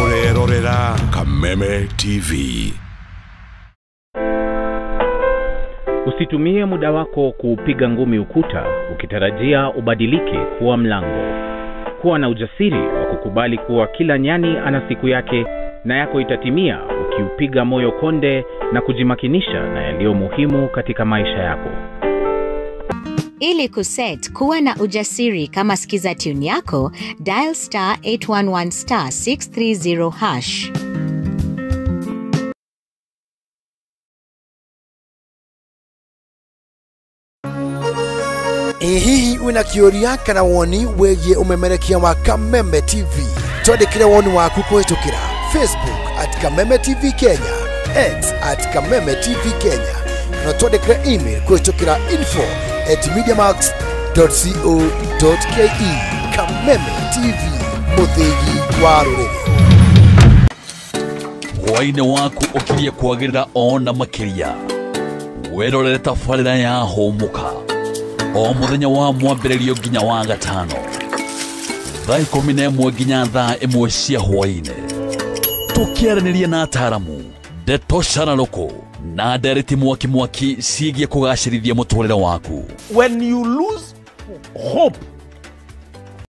Ũrerorera Kameme TV. Usitumie muda wako kuupiga ngumi ukuta ukitarajia ubadilike kuwa mlango. Kuwa na ujasiri wa kukubali kuwa kila nyani ana siku yake na yako itatimia ukiupiga moyo konde na kujimakinisha na yaliyo muhimu katika maisha yako. Ili kuset kuwa na ujasiri kama skiza tune yako, dial star 811 star 630 hash. Hihi wina kĩũria kana woni wĩgiĩ ũmemerekia wa Kameme TV? Twandĩkĩre woni waku kũhĩtũkĩra Facebook at Kameme TV Kenya, X at Kameme TV Kenya, na twandĩkĩre email kũhĩtũkĩra info@mediamax.co.ke. Kameme TV, mũthĩgi wa rũrĩrĩ. Hwaĩ-inĩ waku ũkirie kwagĩrĩra ona makĩria. Wĩrorere tabarĩra ya Hũmũka o mũthenya wa mwambĩrĩrio nginya wa gatano thaa 11 nginya thaa 1 cia hwaĩ-inĩ, tũkĩaranĩria na ataaramu ndeto cararũkũ na ndereti mwaki mwaki ciĩgiĩ kũgacĩrithia mũtũrĩre waku. When you lose hope